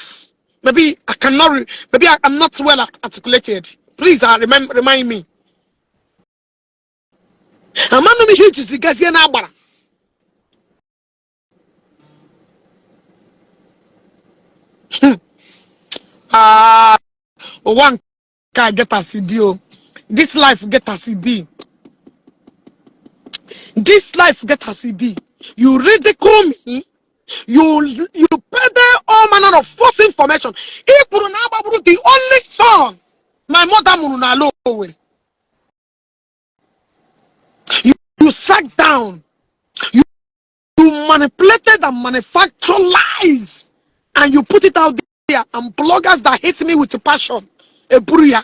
maybe I cannot, maybe I am not well articulated. Please remember, remind me. Amanụ m ihe ijizi gazie na Agbara. Ah, ụwa nke a get as e be o. This life get as e be. This life get as e be. You ridicule me. You peddle all manner of false information. Ị kwuru na agbagburu the only son my mother mụrụ n'ala Owerri. You sat down. You manipulated and manufactured lies. And you put it out there. And bloggers that hate me with passion, eburu ya,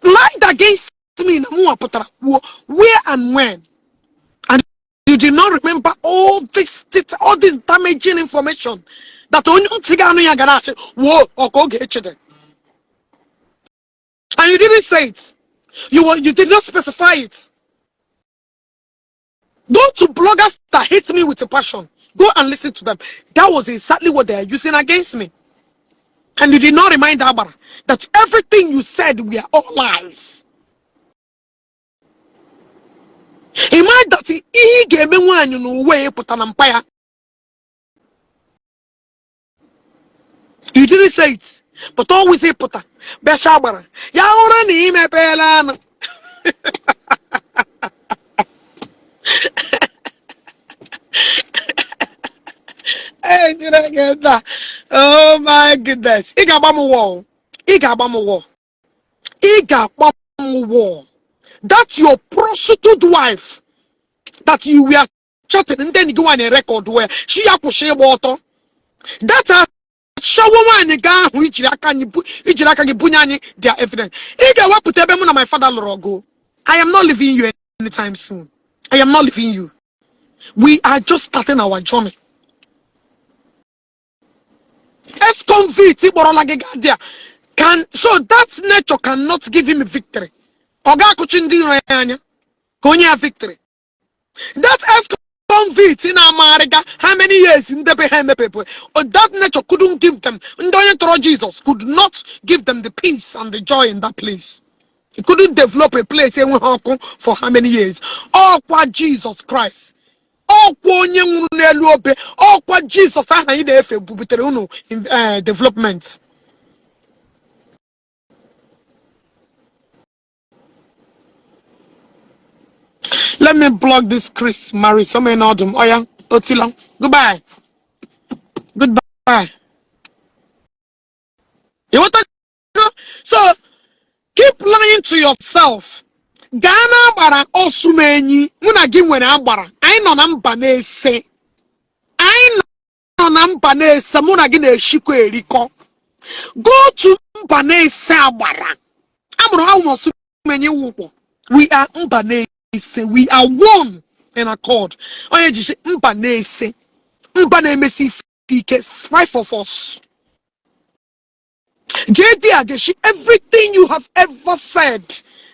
lied against me. Na mụnwa pụtara kwuo where and when. And you did not remember all this damaging information That onye ntị ga-anụ ya ga na-asị, whoa, ọ ka Ogechi dị. And you didn't say it. You did not specify it. Go to bloggers that hate me with a passion. Go and listen to them. That was exactly what they are using against me. And you did not remind Agbara that everything you said were all lies. Imagine that ihe ị ga-eme nwaanyị n'uwe pụta na mpa ya. You didn't say it, but always pụta bịacha Agbara ya hụrụ na ị mepeela anụ. Ee, Chineke nta. Oh my goodness. Ị ga-agba m wall. Ị ga-agba m wall. Ị ga-agba m wall. That's your prostitute wife that you were chatting ndị enyi gị nwaanyị record wee shi ya kwụsị ịgba ọtọ. That ashawo nwaanyị gị ahụ ijiri aka anyị ijiri aka gị bunye anyị their evidence. Ị ga-ewepụta ebe mụ na my father lụrụ ọgụ. I am not leaving you anytime soon. I am not leaving you. We are just starting our journey. Ex-convict kpọrọla gị gaa there can so that nature cannot give him victory. Ọ ga-akụchi ndị iro ya anya ka onye ya victory. That ex-convict na-amagharịga how many years ndebe ha emepepe. Oh, that nature couldn't give them. Ndị onye tọrọ Jesus could not give them the peace and the joy in that place. He couldn't develop a place enweghị ọkụ for how many years. Ọkwa Jesus Christ. Ọkwa onye nwụrụ n'elu obe. Ọkwa Jesus ahụ anyị na-efe bubutere unu development. Let me block this Chris Mary somewhere in Autumn. Oh yeah, Otila. Goodbye. Goodbye. You want to go? So keep lying to yourself. Gaa na Agbara Osumenyi. Mụ na gị nwere Agbara. Anyị nọ na mba na-ese. Anyị nọ na mba na-ese. Mụ na gị na-eshikọ erikọ. Go to mba na-ese Agbara. Amụrụ ha ụmụ Osumenyi wụkpọ. We are mba na-ese. We are one in accord. Onye jichi mba na-ese. Mba na-emesi ife ike. Five of us. JD Adeshi, everything you have ever said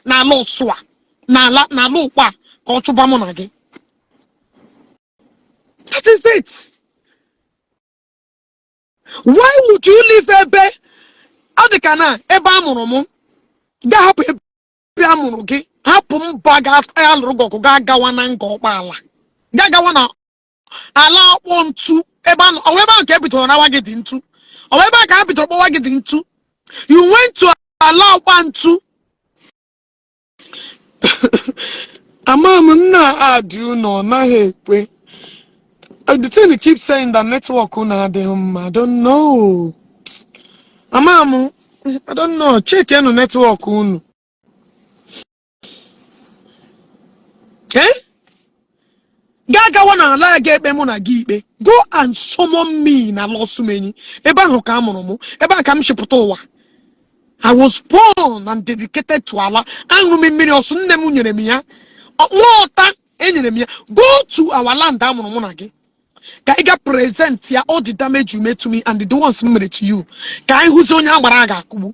n'ala Ọsụa, n'ala n'ala ụkwa ka ọ chụba mụ na gị. That is it. Why would you leave ebe ọ dị ka na ebe a mụrụ m gaa hapụ ebe a mụrụ gị hapụ mba ga-alụrụ gị ọgụ gaa gawa na nga ọkpaala gaa gawa na ala ọkpọ ntu ebe a ọ ebe ahụ ka e bidoro nawa gị dị ntu ọ ebe a ka ha bidoro kpọwa gị dị ntu. You went to ala ọkpa ntu. Ama m nna adị unu ọ naghị ekwe. The thing keep saying that network unu adịghị mma. I don't know. Ama m, I don't know. Check enu network unu. Eh? Gaa gawa n'ala ya ga-ekpe mụ na gị ikpe. Go and summon me na ala Osumenyi. Ebe ahụ ka a mụrụ m. Ebe a ka m chịpụta ụwa. I was born and dedicated to ala. Aṅụrụ m mmiri ọsụ nne m nyere m ya. Nwa ọta enyere m ya. Go to our land a mụrụ mụ na gị. Ka ị ga present ya all the damage you made to me and the ones m mere to you. Ka anyị hụzi onye agbara a ga-akụgbu.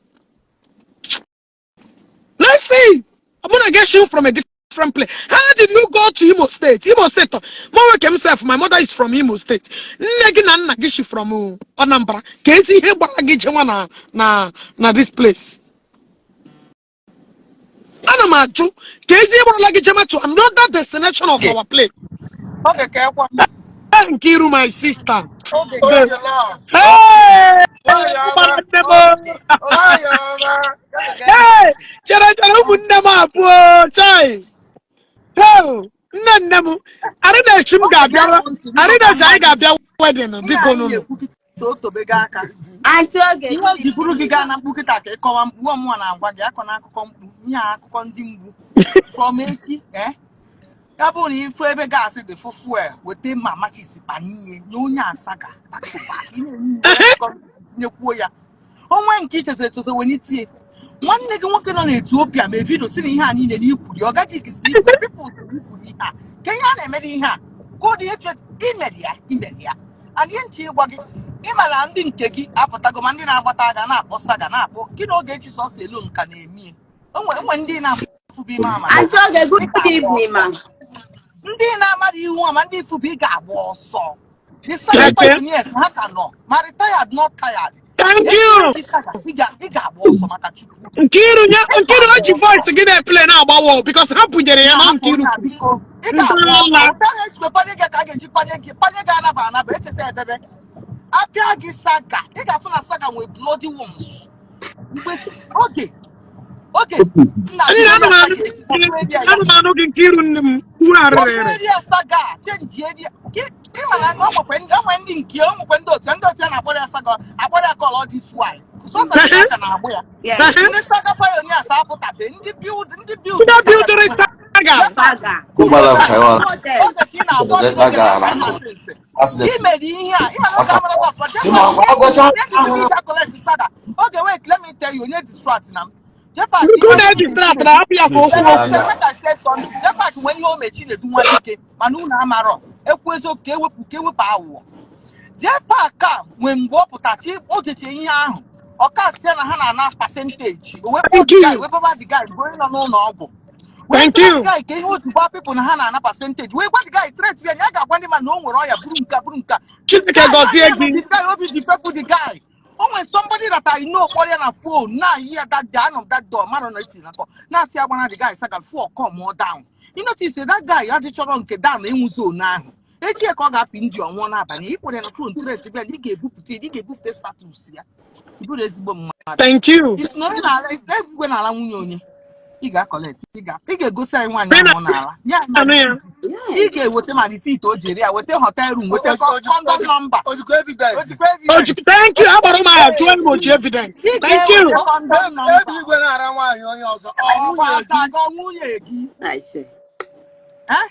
Let's see. I'm gonna get you from a different place. How did you go to Imo State? Imo State. Mwa himself, my mother is from Imo State. Nne gị na nna gị shi from Anambra. Ka ezi ihe gbara gị jewa na na na this place. Ana m ajụ ka ezi ihe gbarala gị jema to another destination of our place. Oge ka ekwa. Nkiru, my sister. Oge Hey! Nwanyị ọma. Gbara nne m. Nwanyị ọma. Hey! Chere chere ụmụnne m abụọ chai. Hey! Nne nne m Arịna-echi m ga-abịara Arịna-echi anyị ga-abịa wedding biko anyị nụnụ. na-ekwu kịta o tobego aka. Aunty Oge. Ihe o ji buru gị gaa na mkpu kịta ka ịkọwa mkpu ọmụọ na-agwa gị akọ na akụkọ mkpu ihe a akụkọ ndị mgbu from echi ya bụrụ na ifu ebe gaasị dị fụ fuel weta mma machisi kpanye nye onye asaga back to back. Ị na-enye ya akụkọ nyekwuo ya onwe nke ichezo echezo wenitie nwanne gị nwoke nọ n'Etiopia ma video si na ihe a niile n'ikwuri ọ gaghị ikisi n'ikwuri people si n'ikwuri ihe a ka ihe a na-emere ihe a ka ọ dị ihe imeri ya imeri ya and ihe nche ịgwa gị Ị ma na ndị nke gị apụtago, ma ndị na-agbata aga na-akpọ saga na-akpọ gị na Ogechi sọsọ elu nka na-eme. O nwe ndị na-afụbụ ime ama. Aunty Oge, good Ị ga-agba evening, ma. Ndị na-amara ihu ama ndị ifụbụ, ị ga-agba ọsọ. The saga pioneers, ha ka nọ ma retired, not tired. Thank you. Ị saga, ị ga-agba ọsọ maka Chukwu. Nkiru nye Nkiru o ji voice gị na-eplay na-agbawo because ha bunyere ya na Nkiru. Na biko, ị ga-agba ọsọ. Ụta ha ejikwa panye gị ka a ga-eji panye gị, panye gị anaba anaba echeta ebebe apịa gị saga. Ị ga-afụ na saga nwee bloody wounds mgbe oge nna Nne, ana m anụ gị, ana m anụ gị, Nkiru nne m kwuru arịrị. Okweri saga change eri. Ịma na o nwekwe ndị, o nwee ndị nke o nwekwe ndị otu ya na-akpọrọ ya saga, akpọrọ ya call all this while sọsọ ndị aka na-agbụ ya. Ndị saga pioneers apụtabe, ndị build Ndị buildiri saga. Saga. Ụgbọala Taiwan. Model. Oge ka ị na-agba ọsọ, oge na ị mere ihe a, ịma na oge amara gị ọfụma. Si ma agwacha. Collect saga oge. Wait, let me tell you, onye distract na m Jepak. Ndị na-edistract na hapụ ya ka okwu okwu. Let I say something. Jepak nwee ihe o mechi na-edu nwa dike, mana unu amarọ ekwu eziokwu ka ewepụ aghụghọ. Jepak a nwee mgbe ọ pụta chi o jeche ihe ahụ ọka sie na ha na-ana percentage, o wee kpọọ Thank the guy you. wee baba the guy bụ onye nọ n'ụlọ ọgwụ wee Thank sị you. the guy ka ihe otu gwa people na ha na-ana percentage, wee gwa the guy threat ya na ya ga-agwa ndị mmadụ na o nwere ọya buru nka buru nka. Chineke gọzie gị. The guy obi ji fepụ the guy. O nwere somebody that I know kpọrọ ya na phone na-ayi ya that day, anọ m that door mmadụ na esi na kọ na-asị agbana the guy saga full come more down. You notice say that guy adịchọrọ nke down enwu zone ahụ echi ka ọ ga-apị ndị ọnwụọ n'abalị. Ịkpọrọ ya na phone threat bịa na ị ga-ebupụta status ya. Ị bụrụ ezigbo mmadụ. Thank you. Isi na onye na-ala, isi na ebugwe n'ala nwunye onye ị ga-acollect, ị ga-egosi anyị nwaanyị ahụ ọ na-ala ya. Anụ ya. Ị ga-eweta ma receipt o jere ya, weta hotel room, weta condom number. Ojikwa evidence. Ojikwa evidence. Thank you. Agbara m aha jụọ m ochi evidence. Ị Thank you. ga-eweta condom number. Ebe igwe na-ara nwaanyị onye ọzọ, ọ ọkwa nwunye gị? Aka nwunye gị. I see. Eh?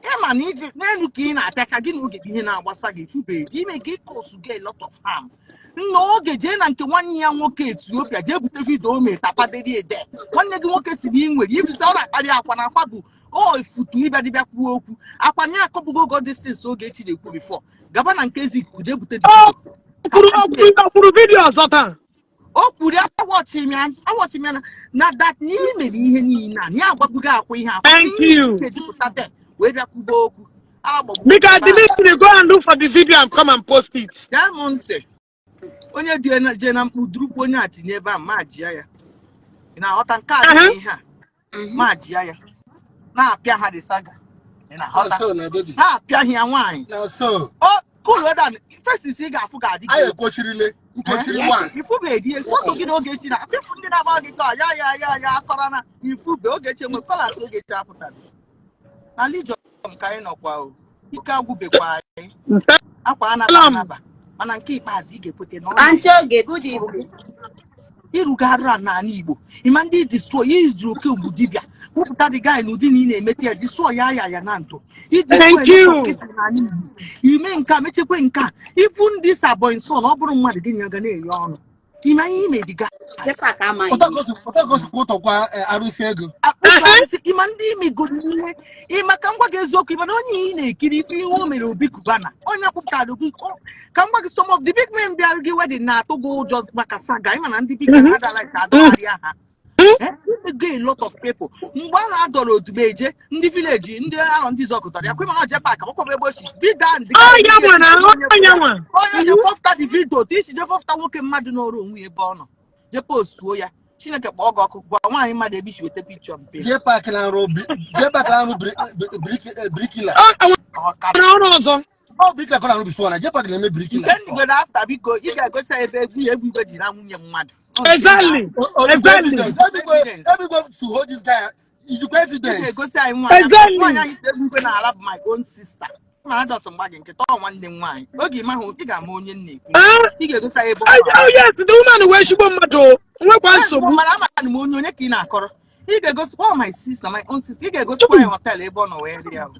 Ịma na iji n'elu ka ị na-apịacha gị na oge gị, ihe na-agbasa gị efubeghị gị ime ka ịcause gị a lot of harm. Nna oge jee na nke nwanne ya nwoke Etiopia jee bute video o mere tapaderi ede. Nwanne gị nwoke si na ị nwere ifisa ọ na-akparị akwa na akwa bụ o efutu ịbịa dịbịa kwuo okwu akwa na ya akọbugo ogo distance Ogechi na-ekwu before gaba na nke Zik jee bute. O kwuru okwu, o kwuru video ọzọ taa. O kwuru ya, awatch m ya na that na ị mere ihe niile a na ya agwabugo akwa ihe akwa. Thank you. Ejupụta de wee bịa kwuba okwu agbagbu. Because Dimitri, go and look for the video and come and post it. Gee m ntị, onye dị na jee na mkpu durukwu onye a tinye ebe a ma jia ya. Ị na-aghọta nke a dị ihe a ma jia ya na-apịa ha dị saga. Ị na-aghọta? So na baby. Ha apịaghị ya nwaanyị. Na so. O cool down first, ị ga-afụ ga-adị gị Anyị egwu. ekwochirile nkochiri Eh? once. Ifube di foto gị na Ogechi na people ndị na-agba gị ka ya ya ya ya akọrọ na ifube Ogechi enwe kọlas. Ogechi apụtara na lijọm ka anyị nọkwa o ike agwụbekwa anyị akwa anaba Salam. anaba, mana nke ikpeazụ ị ga-ekwete na ọ Aunty Oge, good evening. Ịrụga arụ a n'ala Igbo, ịma ndị destroy izuru oke mgbu dibịa wepụta dị guy n'ụdị na ị na-emete ya destroy ya ya ya na ndụ. Thank you. N'ala Igbo ime nke a mechekwe nke a even this aboy son, ọ bụrụ mmadụ gị na ya ga na-eye ọnụ ime ihe ime dị guy. Jepak amaghị. Ụtọ ụtọkwa arụsị ego. Akpụkpọ arụsị ịma ndị imegoro ihe ịma ka m gwa gị eziokwu, ịma na onye ị na-ekiri ife ihe o mere Obi Cubana, onye akpụpụtara Obi ka m gwa gị, some of the big men bịara gị wedding na-atụ gị ụjọ maka saga. Ịma na ndị big men adala ka adọgharịa ha. Eh, imego a lot of people mgbe ahụ a dọrọ Odumeje ndị village ndị arọ ndị zọkụtara ya kwa. Ịma na Jepak agbakwa ebe ochi video ahụ dị. Ọ ya nwa na ọ ya nwa. Onye je pọfta the video otu isi je pọfta nwoke mmadụ n'ọrụ onwe ya ebe ọ nọ je postuo ya. Chineke kpọọ gị ọkụ, gwa nwaanyị mmadụ ebe isi weta pikchọ mpe. Jee paakị na arụ jee paakị na arụ bricklayer. Ọ Ọkara. nwere ọrụ ọzọ. Ọ bricklayer ka ọ na-arụ before, na jee paakị na-eme bricklayer. Nke ndị after, biko, ị ga-egosi ya ebe egwu ya egwu igwe ji na nwunye mmadụ. Ọ nke Ojikwa Exactly. evidence. Everywhere, everywhere to hold this guy. Ijikwa ị evidence. ga-egosi anyị nwaanyị nwaanyị anyị si egwu igwe na-ala bụ my own sister, mana just mgba gị nkịta ọ nwanne m nwaanyị oge ị mahụ ị ga-ama onye m na-ekwu. Ah, Ị ga-egosi anyị ebe ọ oh yes, the woman wee shigbo mmadụ o. Nwekwa ezigbo nsogbu. Mana amara m onye onye ka ị na-akọrọ. Ị ga-egosikwa my sister, my own sister. Ị ga-egosikwa anyị hotel ebe ọ nọ wee rie ahụ.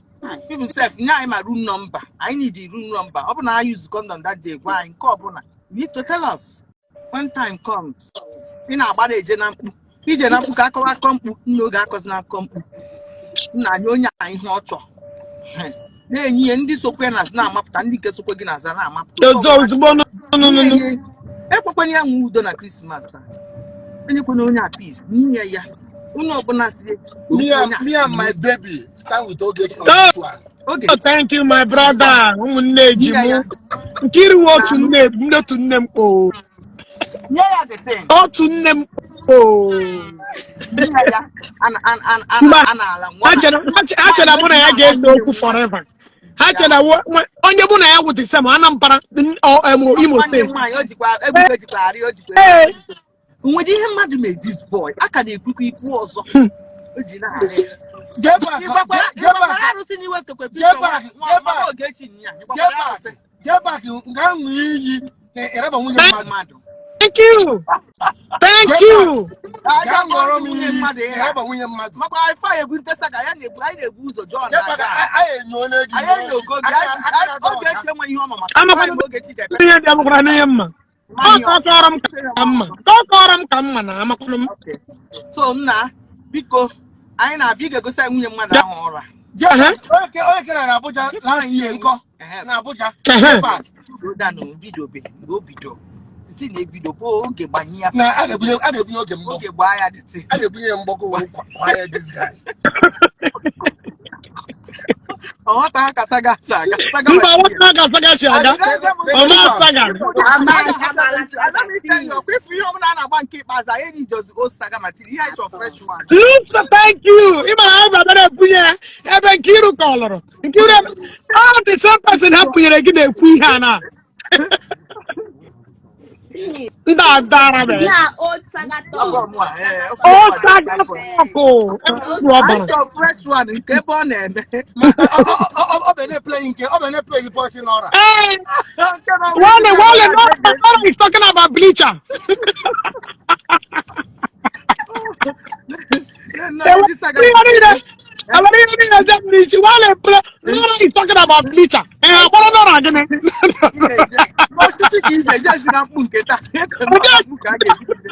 Even sef, nye anyị ma room number. Anyị need room number. Ọ bụ na anyị use condom that day, gwa anyị nke ọbụla. You need to tell us when time comes. Ị na-agbara eje na mkpu ije na mkpu ka akọwa akọ mkpu nna oge akọzi na akọ mkpu nna anyị onye a ihe ọ chọọ. Na-enye ihe ndị sokwe na azụ na-amapụta, ndị nke sokwe gị n'azụ na-amapụta. Otu Ozo ọbụla ozugbo nụ nụ nụ nụ. nye ya, ekwekwana ya nwee udo na Christmas taa. Enyekwana onye a peace, nye ya onye ọbụla si Me onye and a me and my nye baby stand with Ogechi on Oh, this one. oge thank you, my brother. Ụmụnne ji nye mụ. ya Nkiru otu na-anụ nne nne otu nne m kpoo. nye ya the thing. Otu nne m kpoo. Nye ya ana ana ana Mba, ana ana ala nwa ha na chere ha chere nwaanyị mụ na ya meji ga-ese na-ala okwu nwunye forever. Ha ya chere onye mụ na ya wụ the same Anambra Imo nwanne m State. nwaanyị o jikwa ebubo jikwa arị o jikwa Ee. ego nwere ihe mmadụ mee this boy a ka na-ekwukwa ikwu ọzọ o ji na-arị ya. Get back, ịgbakwara get ịgbakwara back, arụsị na iwepụtakwa get pikchọ nwa back, nwa get mama back, Ogechi nya get ịgbakwara back, arụsị get back. Nga ṅụọ iyi na ịraba nwunye mmadụ. mmadụ. Thank you. Thank Get back, you. Aja gaa kpọrọ ṅụọrọ gị m nwunye iyi mmadụ na ịra ịraba nwunye mmadụ. makwa ife anyị egwu ntesa ka ya na-egbu anyị na-egbu ụzọ John Get back, na-aga anyị enyo onye gị anyị nyoo. enyogo gị Aka anyị aka na-adọ ọcha. Ogechi enweghị ihe ọma maka Amakwana nwaanyị ma Ogechi ji epe ihe dị amakwara n'ihe mma. Ọ mmanya ka ọ kọrọ m ka mma. Ka ọ kọrọ m ka mma na amakwana m. Okay. So nna, biko, anyị na-abịa ị ga-egosi anyị nwunye mmadụ ahụ ụra. Get Ehe. back, onye ke na Abuja last year nkọ Ehe. na Abuja. Ehe. Get back. Roda na obidobe mgbe o bido si na ebido bụ oge gbanye ya Na a ga-ebunye oge mbọ. Oge gbaa ya dịtị. A ga-ebunye ya mbọ ka o were kwanye this guy. Ọ ghọta ha ka saga si aga saga Mba, material. nwoke ka saga si aga. Ọma saga. Ifu ihe ọbụla a na-agba nke ikpeazụ anyị erijozi old saga material, ihe anyị chọrọ fresh one. Lusa, thank you. Ị mara anyị babara ebunye ya ebe Nkiru ka ọ lụrụ. Nkiru all the same person ha kwunyere gị na-ekwu ihe a na. Ndị adara mere. Yeah, old saga Ọgọ talk. mụ a, ee, Ọ fresh one, saga fresh one. talk. Ebe ọ Anyị bara. chọrọ fresh one nke ebe ọ na-eme. Ma ọ bụ na-eplay nke ọ bụ na-eplay voice n'ọra. Ee, Nke na ọ bụ Wale, ndị Wale, na-agba no, agba. Nora is talking about bleacher. Nne, They were ndị saga ewere ihe niile je bleach. Wale, Nora is talking about bleacher. Eh, agbara Nora gịnị? Ị na-eje n'osisi ka ije ejezi na mkpu nke taa eche m na mkpu ka a ga-ejigide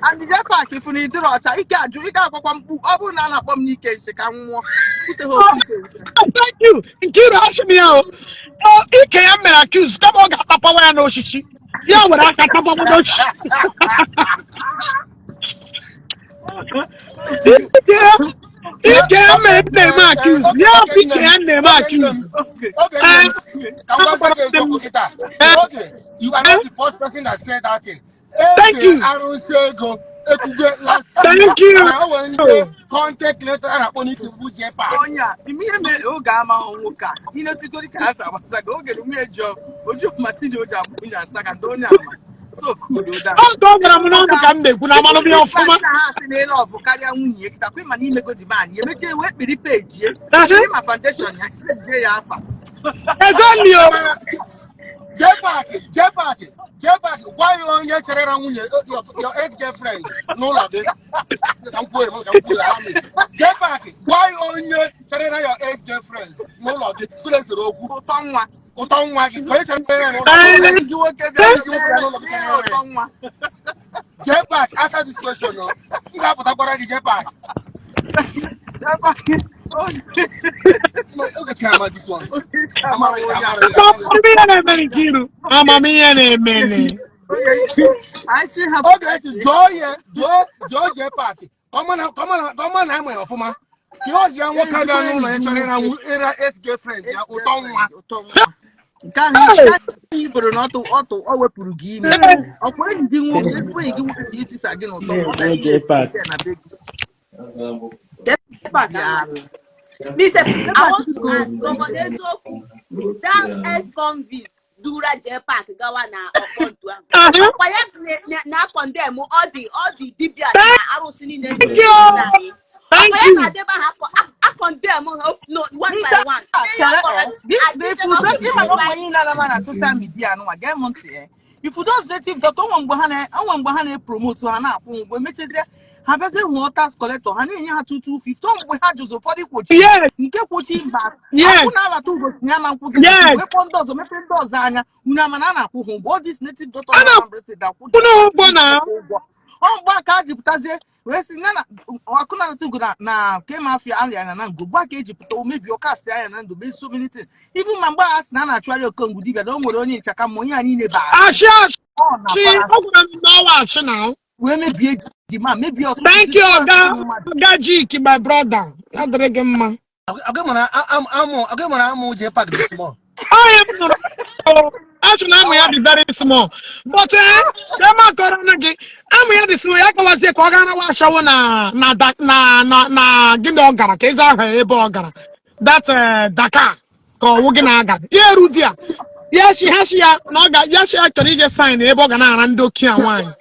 and je park ifu na ịdịrị ọcha ike ajụ ike akwakwa mkpu ọ bụrụ na a na-akpọ m n'ike nshi ka m nwụọ kwute ha okwu ike ike. Oh, thank you. Nkiru asị m ya o. O, ike ya mere accuse kama ọ ga-atapawa ya n'osisi. Ya were aka tapawa n'osisi. Ike ya mere na-eme accuse. Ya bụ ike ya na-eme accuse. Okay. Oge nne Eh, m, ka m gwa gị eziokwu kịta. eh, Oge, you are not the first person that said that thing. Thank Ege you. arụsị ego ekwugo last year Thank you. na o nwere ndị content creator a na-akpọ n'isi mbụ J-Park. Onye a ime ihe mere oge amaghị nwoke a ịnetigori ka ha si agbasa gị oge na nwunye ji oju matidi o ji abụ nwunye asaga ndị onye ama so cool down. Ọ ka ọ gwara m n'ọnụ ka m na-ekwu na amalụ m ya ọfụma. Na ha asị na ịlụ ọfụ karịa nwunye kịta kwa ịma na imego di man ya emechie wee kpiri peji ye Ehe. kpiri ma foundation ya jie ya afa. Exactly o. Mana J-Park, J-Park, J-Park, gwa ya onye chere na nwunye your ex-girlfriend n'ụlọ gị. Ka m kwuo, ka m kwuo ya. J-Park, gwa ya onye chere na your ex-girlfriend n'ụlọ gị kwulesiri okwu. Ụtọ nwa. Ụtọ nwa gị onye chere ya n'ụlọ gị. Enyi gị nwoke bịa Enyi gị nwoke n'ụlọ gị nye chere ya ya. ụtọ nwa. J-Park, after this question, no, m ga-apụtakwara gị J-Park. Oge ka ama this one. Amara ya, amara ya, amara ya. Amamihe na-eme Nkiru. Amamihe na-eme. Anyị chi hapụ. Oge echi jụọ ya, jụọ J-Park ka ọ ma na ama ya ọfụma ka ọ ji ya nwoke ga n'ụlọ ya chọrọ ịra ịra ex girlfriend ya ụtọ nwa. Ụtọ nwa nke ahụ Hey! nke ahụ i boro na ọtụ ọtụ o wepụrụ gị ime ọkwa enyi gị nwoke ezigbo enyi gị nwoke ka itisa gị n'ụtọ nwa ọ Na-eme J-Park. bịa na be gị. J-Park bịa. ama. Me sef, I want to ask Governor Eziokwu, that ex-convict dura J-Park gawa na ọkpọntu ahụ. Ọkwa ya na condemn all the dibia na arụsị niile Thank dị you. n'obodo anyị. Thank Ọkwa ya you. na-adebe ha a condemn ha, no, one Ndị by one. a Ihe chere ọ kpọrọ this the adịbe if you don't ịma na by ụmụ niile anama na social media anụnwa gee m ntị if you those native doctor onwe mgbe ha na-epromote ha na-akwụ ụgwọ emechezie ha bịazie hụọ tax collector ha na-enye ha 2250 ọ mgbe ha jụzi ụfọdụ kwochi nke kwochi mba akwụ na-alata ụbọchị ya ma nkwụzi wee kpọọ ndị ọzọ mepee ndị ọzọ anya unu ama na a na-akwụ ha ụgwọ. All these native doctor A na Anambra State akwụ na-akwụ ụgwọ na ụgwọ. Ọ mgbe a ka a ji pụtazie wee sị na ọkụ na ugo na na ke mafia anya na ngo gba ka eji pụta omebi ọka si anya na ndụ mee so many things, even ma mgbe a sị na a na-achụgharị okongwu dibịa na o nwere onye ịchaka ma onye a niile bara Ashị ashị. Ọ nakwara Ọ gwara m na ọwa ashị na. Wee mebie ji ma mebie ọtụtụ Thank you, distance Oga. mmadụ. Oga Jik, my brother. Ya dịrị gị mma. Agụ mara amụ JPAC dị small. Onye m nụrụ asị na amụ ya dị very small. But ka m akọrọ nụ gị, amụ ya dị small, ya kọwazie ka ọ gara nawa ashawo na na na na na gịnị ọ gara ka ịza aha ebe ọ gara. That Dakar ka ọwụ gị na-aga. Ya eru di ya. Ya shi ha shi ya na ọ ga ya shi ya chọrọ ije sign ebe ọ ga na-ara ndị oke a nwaanyị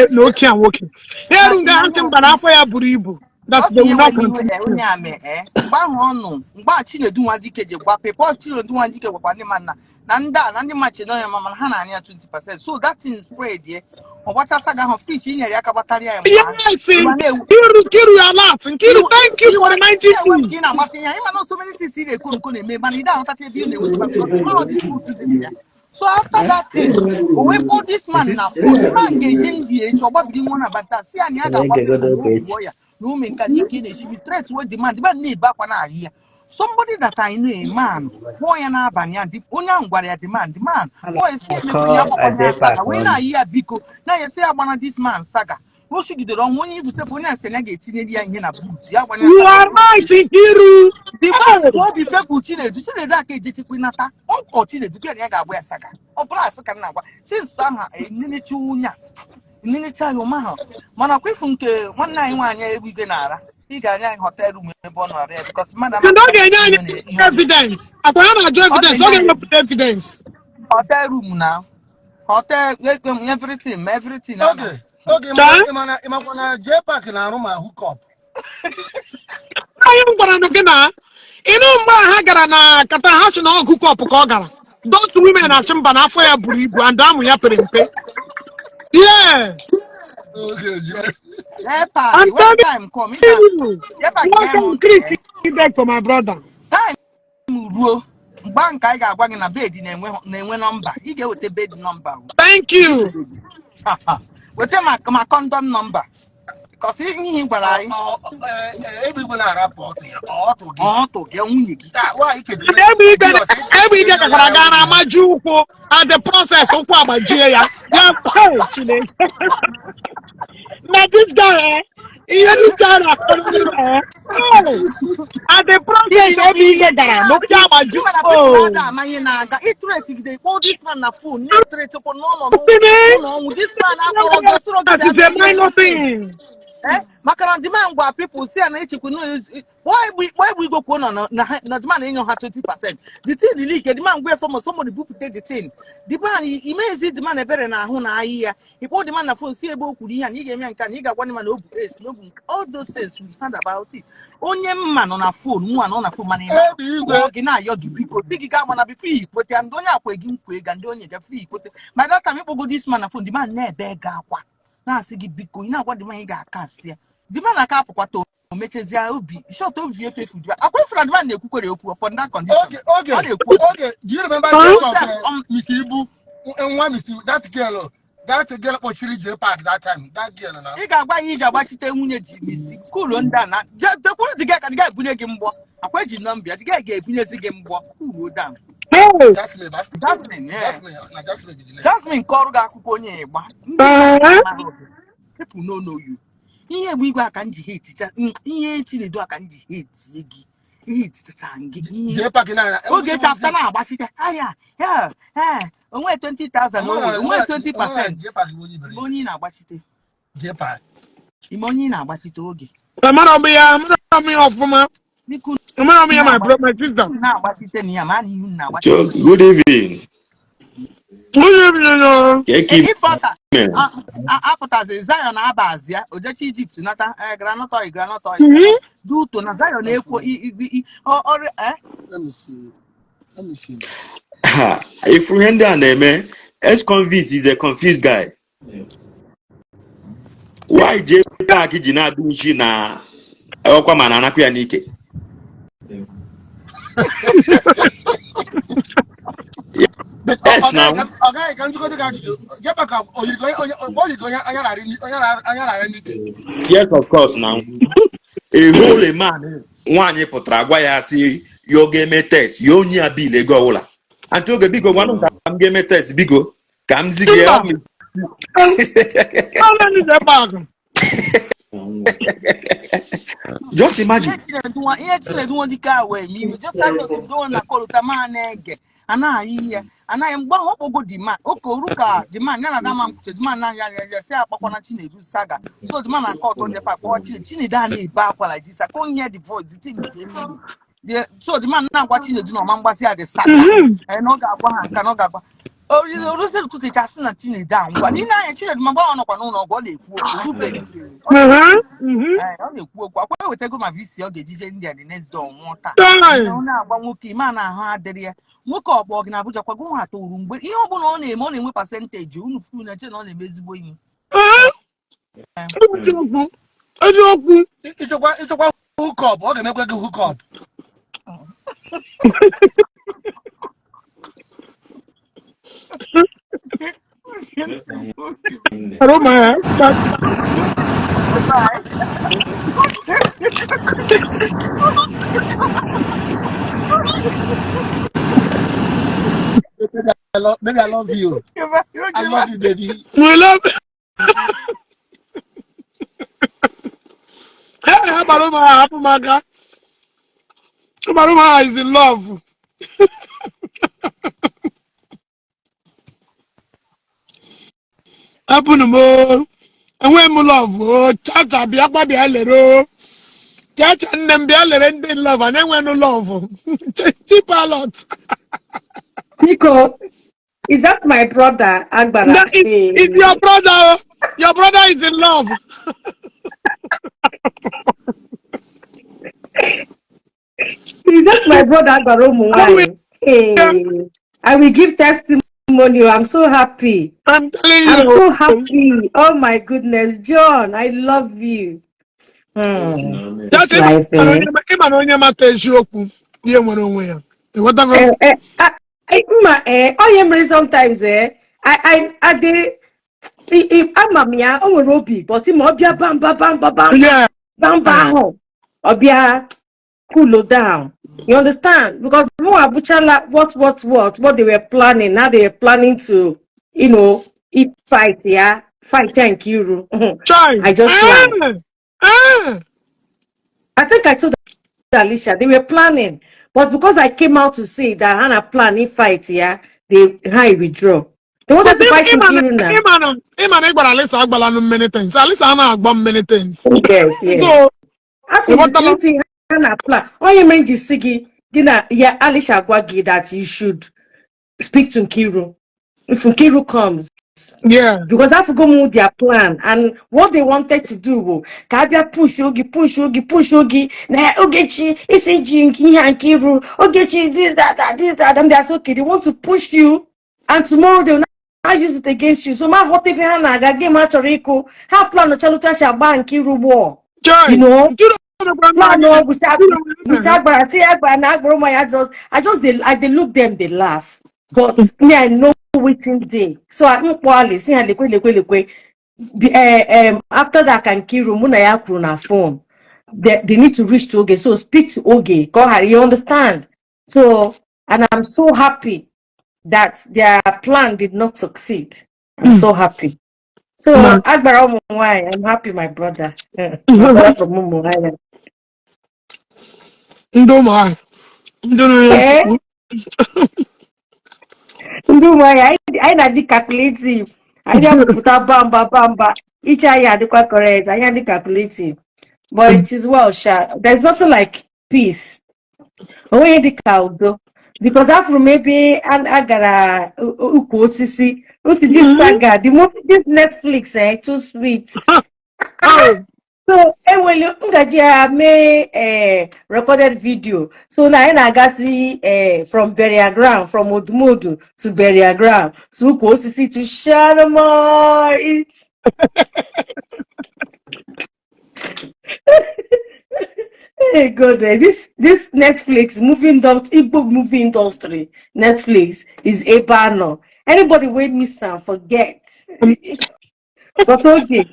na oke a nwoke. Ya eru nga ha sị mba na afọ ya buru ibu. That Ọ sị they will ihe not nwere iwe continue. Onye a mee mgbe ahụ ọ nụ mgbe a Chinedu Nwadike ji gwa pepe Chinedu Nwadike gwakwa ndị mmadụ na ndị a na ndị mmadụ chedo ya ma mana ha na-anya ya 20%, so that thing spread ye ọ gbachasa gị ahụ fish inyere ya aka gbatara ya mgbe ahụ. Yes, Ịma na-ewu Nkiru, Nkiru a lot. Nkiru, thank you for reminding na-enwe me. nke ị na-agbasi ihe ịma na so many things ị na-ekwu nko na-eme mana ị na-ahụtacha ebe ị na-enweta because ịma ọ dị truth dị na ya. So after that thing, o wee kpọọ this man na phone. The man ga-eje ndị echi ọ gbabiri nwa na bata si ya na ya ga-agba people na o gbuo ya na ume nka na ike na-echibi threat wey demand. The man na-ebe akwa na-arị ya. Somebody that I know, a man, kpọọ ya n'abalị a, onye ahụ gwara ya demand, the man kpọọ ya si emekwu ya agbakwana ya saga wee na-ayị ya biko na ya si ya agbana this man saga o sigidere ọnwụ onye ibusefụ onye asị na ya ga-etinyere ya ihe na boot ya agbana ya You saga. are right, Nkiru. The man Hey, ka obi fepụ Chinedu, Chinedu aka ejechekwa nata ọkọ Chinedu kwa ya ga-agba ya saga ọ bụrụ asị ka m na-agwa since aha enenecha onye a enenecha ya ụma ha mana kwa ifu nke nwanne anyị nwaanyị egwu na-ara ị ga-anya anyị hotel room ebe ọ nọ ya because mmadụ And ọ ga-enye ihe anyị ọ na- evidence. Akwa ya na-ajụ ọ evidence, ọ ga-enye anyị ga-ewepụta evidence. Hotel room na hotel everything ma everything a na Oge oge Chaa, ịmana ịmakwa na JPAC na-arụ ma hookup. Anyị m gwara nụ gị na ịnụ mgbe a ha gara na kata ha sị na ọ hookup ka ọ gara. Those women asị mba na afọ ya buru ibu and amụ ya pere mpe. Yeah, Oge jiri. JPAC I'm when telling time come ị ga you. JPAC gee m Welcome, ntị Chris Ibek for my brother. Time ruo mgbe ahụ ka anyị ga-agwa gị na bed na-enwe number ị ga-eweta bed number o. Thank you. Weta ma condom number because ihe ị gwara anyị Ebe igwe na-arapụ ọtụ ya ọtụ gị. Ọtụ gị nwunye gị. Taa, nwaanyị kedu And egbe ike gakwara gaa na amaji ụkwụ at the process ụkwụ agbajie ya. Ya hey, Chineke. Na this guy ihe this guy na-akọrọ n'iru hey, at the process ebe ike gara na ụkwụ agbaji Ịma na people oh. ada ama ihe na-aga ịtretigide kpọọ this man na phone na-etretikwa n'ụlọ Sini, n'ụlọ ọnwụ this man akpọrọ gị sịrọ gị that bịa is a mee minor anything. thing. Maka na the man gwa people si ya na echekwa kpọọ egbe igwe kwuo na the man enyo ha 20%. The thing really ike the man gwa somebody bupute the thing, the man imezi the man ebere na ahụ na ahị ya ịkpọ the man na phone si ebe o kwuru ihe a na ị ga-eme nke a na ị ga-agwa the man na o bu ace na o bu nke all those things we heard about it. Onye mma nọ na phone nwa nọ na phone mana ịma Ebe igwe kpọọ gị na-ayọ gị biko di gị ga-agba na before ikwete ya ndị onye akwa gị nkwa ego ndị onye before ikwete. By that time ịkpọgo this man na phone, the man na-ebe gị akwa na-asị gị biko ị na-agwa the man ị ga-aka asị ya the man aka apụkwata o mechezie obi short obi efefu dị akwa ifuru na the man na-ekwukwere okwu upon that condition. Oge oge Ọ na-ekwu okwu. Oge, do you remember Huh? case of Sef, Mr. Ibu nwa Mr. That girl kpọchiri JPAC that time, that girl na Ị ga-agwa ya iji agbachite nwunye ji misi kuluo ndị a na jekwuru dị gị ka dị ga-ebunye gị mgbọ akwa eji number ya dị ga-ebunyezi gị mgbọ kuluo down. Hey. Jasmine ba. Jasmine, yeah. Jasmine na Jasmine dị name. Jasmine kọrọ gị akụkọ onye ịgba ndị mmadụ amaghị gị. People no know you. Ihe egbe igwe aka m ji ha eticha ihe Chinedu aka m ji ha etie gị ihe etichacha gị ihe JPAC na oge chapter na-agbachite ahịa ya onwe 20,000 o nwere onwe 20%. JPAC bụ onye iberibe. Ime onye ị na-agbachite. JPAC. Ime onye ị na-agbachite oge. Amara m ya, amara m ya ọfụma. Biko. Amara m ya, my bro, my sister. Unu na-agbachite na ya ma na ihu na-agbachite. Joe, good evening. Good evening, oh. Keki Ifọta mere. apụtazi Zion abazi ya ojechi Egypt nata groundnut oil, groundnut oil dị ụtọ na Zion ekwo ọrụ Let me see. Let me see. Ha, if ihe ndị a na-eme, ex-convict is a confused guy. Why JPAC ji na-adụ nshi na ọkwa ma na-anapụ ya n'ike? But Yes ọ gaghị now. ka ọ gaghị ka njikọ dị ka ajụjụ jeba ka o yiri ka onye o yiri ka onye anya rara onye anya rara n'ike. Yes, of course now. A whole man nwaanyị pụtara gwa ya sị ya ọ ga-eme test ya onye ya bill ego ọbụla. Aunty Oge, biko gwanụ m ka m ga-eme test, biko ka m zi gị Mba. ọ bụ- Ọ na-enye J-Park. Just imagine. Ihe Chinedu nwa ihe Chinedu nwa dike a wee mee iwe just like osibido na kolota ma na-ege anaghị ihe anaghị mgbe ahụ ọkpọgo the man oke oru ka the man ya na dama mkwuche the man na-anya anya ya si akpakwana Chinedu saga, so the man aka ọtọ jepa kpọọ Chinedu. Chinedu a na-ebe akwa like this. I can't hear the voice, the thing dey pain me. So the man na-agwa Chinedu na ọma mgbasị ya the saga. Eh, na ọ ga-agwa ha nka na ọ ga-agwa orụsị ụtụtụ chasị na Chinedu a ngwa n'ile anya Chinedu ma mgbe ọ nọkwa n'ụlọ ọgwụ ọ na-ekwu okwu orubeghị. Ee, ọ na-ekwu okwu akwa ewetago ma visa ọ ga-ejije India the next day ọ nwụọ taa. Chai. Mana ọ na-agwa nwoke ime a na-ahụ adịrị ya nwoke ọkpọ gị na Abuja kwago nwa atọ uru mgbe ihe ọbụla ọ na-eme ọ na-enwe percentage unu furu na che na ọ na-eme ezigbo ihe. Eziokwu. Eziokwu. Ịchọkwa hook up, ọ ga-emekwa gị hook up. Aroma ya. Bye. Baby, baby, I love you. I love you, baby. We love. Hey, agbara ụmụ ha hapụ m aka. Agbara ụmụ ha is in love. Hapụnụ m o. Enweghị m love o. Chacha bịakwa bịa lere o. Chacha nne m bịa lere ndị in love. Anyị enweghị love. Chipalot. Nico, is that my brother, Agbara? That is, it's your brother. O. Your brother is in love. Is that my brother, Agbara Ụmụnwaanyị? Hey, I will give testimony. I'm so happy. I'm telling I'm you. so happy. Oh my goodness, John, I love you. Just This life, eh? ịma na onye mata eziokwu ihe nwere onwe ya. Ịghọtago? Eh, eh, mma, eh, onye mere sometimes, eh, I dey, ama m ya, o nwere obi, but ma ọ bịa bamba bamba bamba bamba ahụ, ọ bịa cool down. You understand? Because mụ abụchala what they were planning. Now they were planning to eat fight, yeah, fight ya Nkiru. Chai. I just laughed. I think I told Alicia they were planning, but because I came out to say that Hannah planning fight, yeah, they high withdraw. They wanted But to fight ịma na Nkiru now. ịma na ị gwara Alisa agbala nụ many things. Alisa anaghị agba m many things. Yes. So, After ịghọtala? the thing Hannah plan, onye mere ji si gị gị na ya Alicia gwa gị that you should speak to Nkiru. If Nkiru comes, because Africa moved their plan and what they wanted to do was ka abịa push Oge, push Oge, push Oge, na Ogechi isi ji nke ihe a Nkiru, Ogechi this that that this that, and that's okay. They want to push you, and tomorrow they will now use it against you. So ma ghọta ebe ha na-aga game ha chọrọ ịkụ ha plan chaluta si agba Nkiru war. Chai. You know, Nkiru mekwara plan nna o gị. gwụsị Nkiru gwụsị agbara si agbara na agbara ụmụ ya I just I dey look them dey laugh, but me, I know wetin dey. So I mkpọ Ali si ha lekwe lekwe lekwe. After that ka Nkiru mụ na ya kwuru na phone, they need to reach to Oge, so speak to Oge ka ọ ghara, you understand? So, and I'm so happy that their plan did not succeed. I'm so happy. So agbara ụmụ nwanyị, I'm happy, my brother, my brother from ụmụ nwanyị. Ndị ụmụ ahụ. Ndị na-enye Eh? Ndị ụmụ anyị anyị na-adị calculative, anyị apụta bamba bamba iche anyị adịkwa correct, anyị adị calculative, but it is well sha. There's nothing like peace, onweghị dị ka udo, because afụrụ m ebe a gara ukwu osisi osi this saga, the movie, this Netflix, eh, too sweet. So enwere ngaji ya mee, eh, recorded video, so na anyị na-agasị, eh, from burial ground, from Odumodu to burial ground to ukwu osisi to Shalimar. Hey God, this Netflix movie industry, Igbo movie industry, Netflix is ebe anọ. Anybody wey miss am, forget. But okay,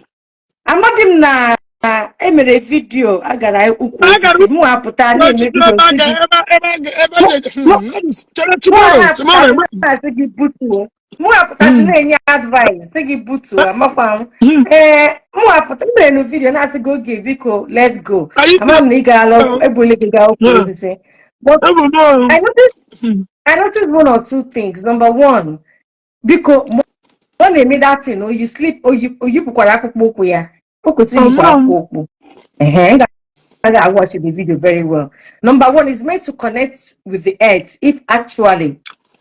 amaghị m na emere video a gara ukwu A gara osisi mụ apụta na-eme ebe video a sị ga gị ebe ebe ebe chere mụ tomorrow tomorrow. na-apụtasị na-asị gị butuo, mụ apụtasị na-enye advice sị gị butuo. Amakwa m, ee, mụ apụta mere na video na-asị gị, "Oge, biko, let's go." Are you Ama m na ị gaala ebule gị gaa ukwu osisi, but Ebu m. I noticed one or two things. Number one, biko, ọ na-eme that thing o yi slip, o yipụkwara akpụkpọ ụkwụ ya, o kwesịrị iyipụ akpụkpọ ụkwụ. Ehe, I gotta watch the video very well. Number one is meant to connect with the earth. If actually,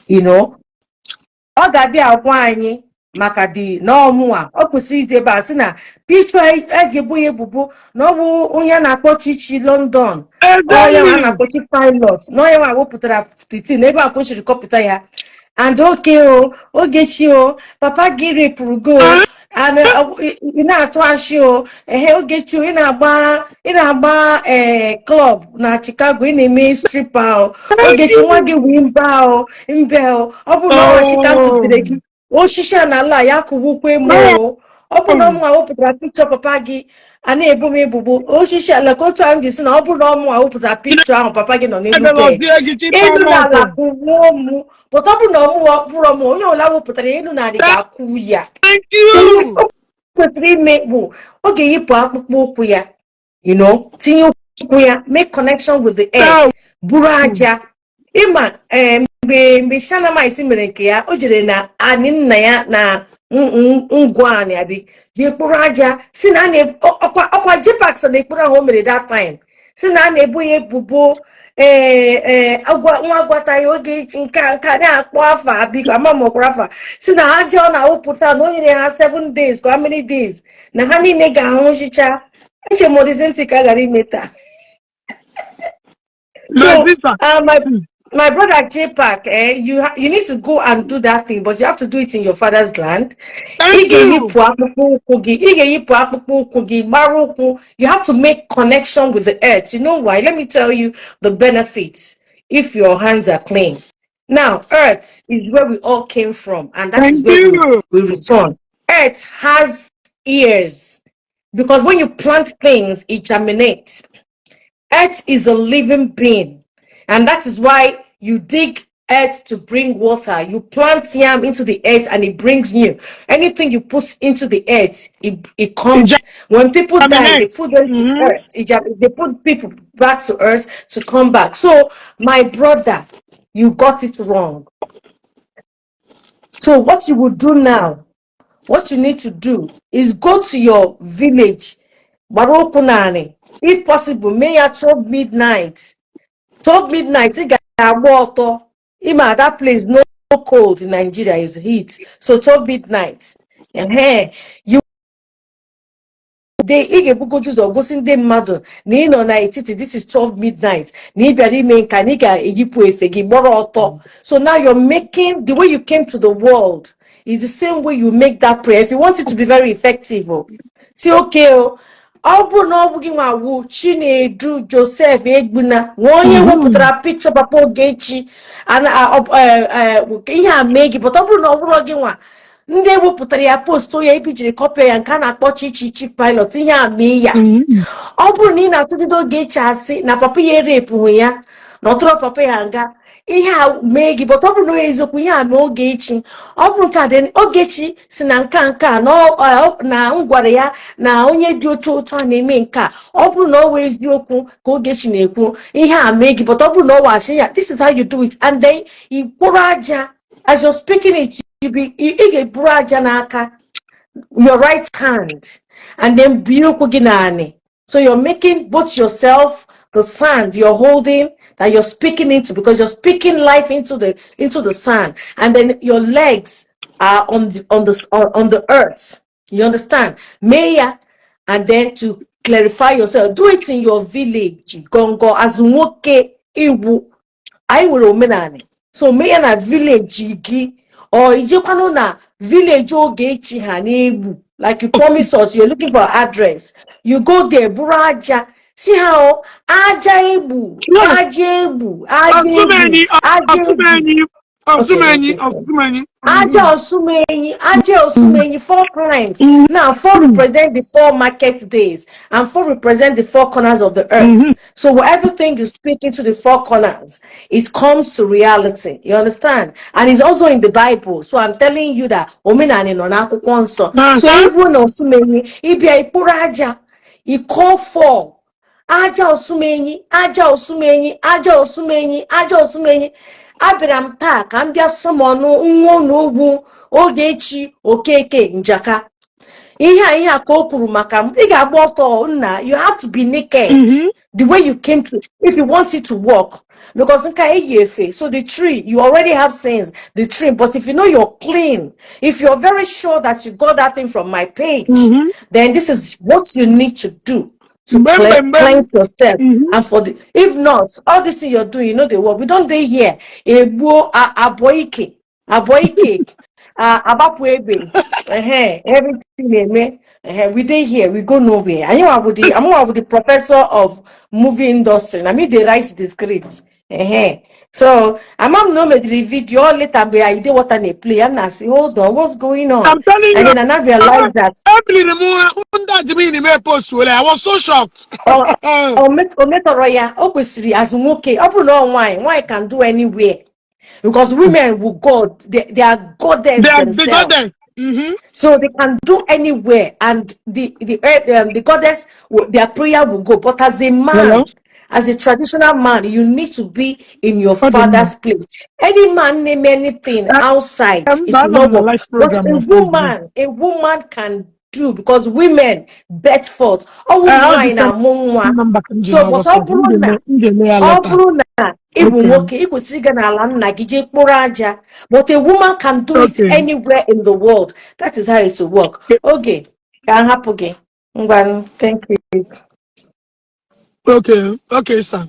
ọ ga-abịa agwa anyị maka dị n'ọmụa, ọ kwesịrị ije ebe a sị na picture eji ebo ya ebubo na ọ bụ onye a na-akpọ Chichi London, ọ ya nwa a na-akpọ Chief Pilot, na ọ ya nwa wepụtara 15 ebe a kwesịrị kọpụta ya. And okay o, Ogechi o, papa gị repụrụ go and ị na-atụ ashị o. Ehe, Ogechi o, ị na-agba ee club na Chicago, ị na-eme stripper o. Ogechi, nwa gị wee mba o mbe o. Ọ bụrụ na ọ ka m tụtere gị osisi a n'ala ya kụwukwe m o. Ọ bụrụ na ọmụ wepụtara pikchọ papa gị a na-ebo m ebubo osisi ala ka otu ahụ ji si na ọ bụrụ na ọmụ wepụtara pikchọ ahụ papa gị nọ n'elu bed, elu na ala kụwuo mụ. But ọ bụrụ na ọmụ bụrụ ọmụ onye ọbụla wepụtara, elu na ala ga-akwụ ya. Thank you. O kwesịrị ime bụ ọ ga-eyipụ akpụkpọ ụkwụ ya, tinye ụkwụ ya, make connection with the earth, buru aja. Ịma ee, mgbe Shanamite mere nke ya, o jere na anị nna ya na ngwa anị abi jee kpụrụ aja, si na a na ọkwa Jpax na ekpuru ahụ o mere that time, si na a na-ebo ya ebubo ee nwa agwataghị oge nke a na-akpọ afa. Biko, ama m ọkwara afa, si na aja ọ na-awụpụta na o nyere ha 7 days ka how many days na ha niile ga-ahụchicha. Eche m ọdịzi ntị ka a gara ime taa. My So, sister. My brother J Park, eh, you need to go and do that thing, but you have to do it in your father's land. Ị Thank you. ga-eyipụ akpụkpọ ụkwụ gị, ị ga-eyipụ akpụkpọ ụkwụ gị, gbara ụkwụ. You have to make connection with the earth. You know why? Let me tell you the benefits if your hands are clean. Now, earth is where we all came from, and that is Thank where you. we return. Earth has ears because when you plant things, it germinates. Earth is a living being, and that is why you dig earth to bring water. You plant yam into the earth and it brings new. Anything you put into the earth, it comes. When people die, they Germinates. put them to earth. They put people back to earth to come back. So, my brother, you got it wrong. So, what you would do now, what you need to do is go to your village, gbara ụkwụ naanị, if possible, mee ya 12 midnight. 12 midnight, ị ga-agba ọtọ. Ịma that place no cold in Nigeria is heat. So 12 midnight. Ehe. You de ị ga-ebugodu ụzọ gosi ndị mmadụ na ị nọ n'etiti, this is 12 midnight, na ị bịara ime nka na ị ga-eyipụ efe gị gbọrọ ọtọ. So now you're making the way you came to the world is the same way you make that prayer if you want it to be very effective. Oh, si okay o, ọ bụrụ na ọ bụ gị nwa wu Chinedu Joseph Egbuna nwa onye wepụtara picture papa Ogechi ihe a mee gị, but ọ bụrụ na ọ bụrụ gị nwa ndị ewepụtara ya post ya ebe ijiri kọpịa ya nke a na-akpọ Chichi Chief Pilot, ihe a mee ya. Ọ bụrụ na ị na-atụgide Ogechi asị na papa ya erepụghị ya na ọtụrụ papa ya nga, ihe a mee gị, but ọ bụrụ na ọ eziokwu, ihe a mee Ogechi. Ọ bụrụ nke a dị Ogechi si na nke a na m gwara ya na onye dị otu otu a na-eme nke a, ọ bụrụ na ọ wee eziokwu ka Ogechi na-ekwu, ihe a mee gị, but ọ bụrụ na ọ wasị ya, this is how you do it. And then ị kwụrụ aja as you're speaking it, you be ị ga-eburu aja n'aka, your right hand, and then biri ụkwụ gị naanị. So you're making both yourself, the sand you're holding that you're speaking into, because you're speaking life into the sand, and then your legs are on the earth. You understand? Mayor, and then to clarify yourself, do it in your village. Gongo as nwoke iwu anyị nwere omenani. So mee ya na village gị or ijekwanụ na village Ogechi ha na-egbu, like you promise us. You're looking for address, you go there, buru aja, Si ha o aja egbu, aja egbu, aja egbu, Ọsụmenyi, aja egbu. Ọsụmenyi, Okay, Ọsụmenyi, register. Ọsụmenyi. Aja Osumenyi, Aja Osumenyi four times. Now, four represent the four market days, and four represent the four corners of the earth. So, everything you speak into the four corners, it comes to reality. You understand? And it's also in the Bible. So, I'm telling you that Omenani nọ n'akwụkwọ nsọ. So, even Osumenyi, ịbịa ikpuru aja, you call four. Aja Osumenyi, aja Osumenyi, aja Osumenyi, aja Osumenyi. Abịara m taa ka m bịa summon nwa n'ugwu Ogechi Okeke Njaka. Ihe a ka o kwuru maka m. Ị ga-agba ọtọ nna. You have to be naked the way you came to if you want it to work, because nka eyi efe. So the tree, you already have sins, the tree. But if you know you're clean, if you're very sure that you got that thing from my page, then this is what you need to do to Mgbe mgbe mgbe. cleanse yourself. And for the if not, all this thing you're doing, you know the work. We don't dey here egbuo abụọ ike abụọ ike agbapụ egbe ehe everything na-eme ehe. We dey here, we go nowhere. Anyị nwa bụ the amụnwa bụ the professor of movie industry. Na me dey write the script ehe. So ama m na o mediri video all later mgbe I dey water na-play ya na asị, "Hold on, what's going on?" I'm telling And you, then I now realize that ebiliri m ụra ndị admin mee post were. I was so shocked. O metọrọ ya. O kwesịrị as nwoke. Ọ bụrụ na ọ nwaanyị, nwaanyị can do anywhere, because women will God, they are goddess They are the themselves. Goddess. So they can do anywhere, and the goddess will, their prayer will go. But as a man, Hello? As a traditional man, you need to be in your Ọ dị mma. Father's place. Any man name anything outside, it will Anọ not m na work. live But program a on Facebook. woman, a woman can do, because women birth forth. Ọ Ọ nwaanyị the same na-amụ nwa. Number ka m ji So na but ọ WhatsApp. M bụrụ na ga-eme m ga-eme ya ọ later. bụrụ na ị bụ Okay. nwoke, ị kwesịrị ịga n'ala nna gị jee kpụrụ aja. But a woman can do it anywhere in the world. That is how it will work. Oge ka m hapụ gị. Ngwanụ, thank you. Okay, sir.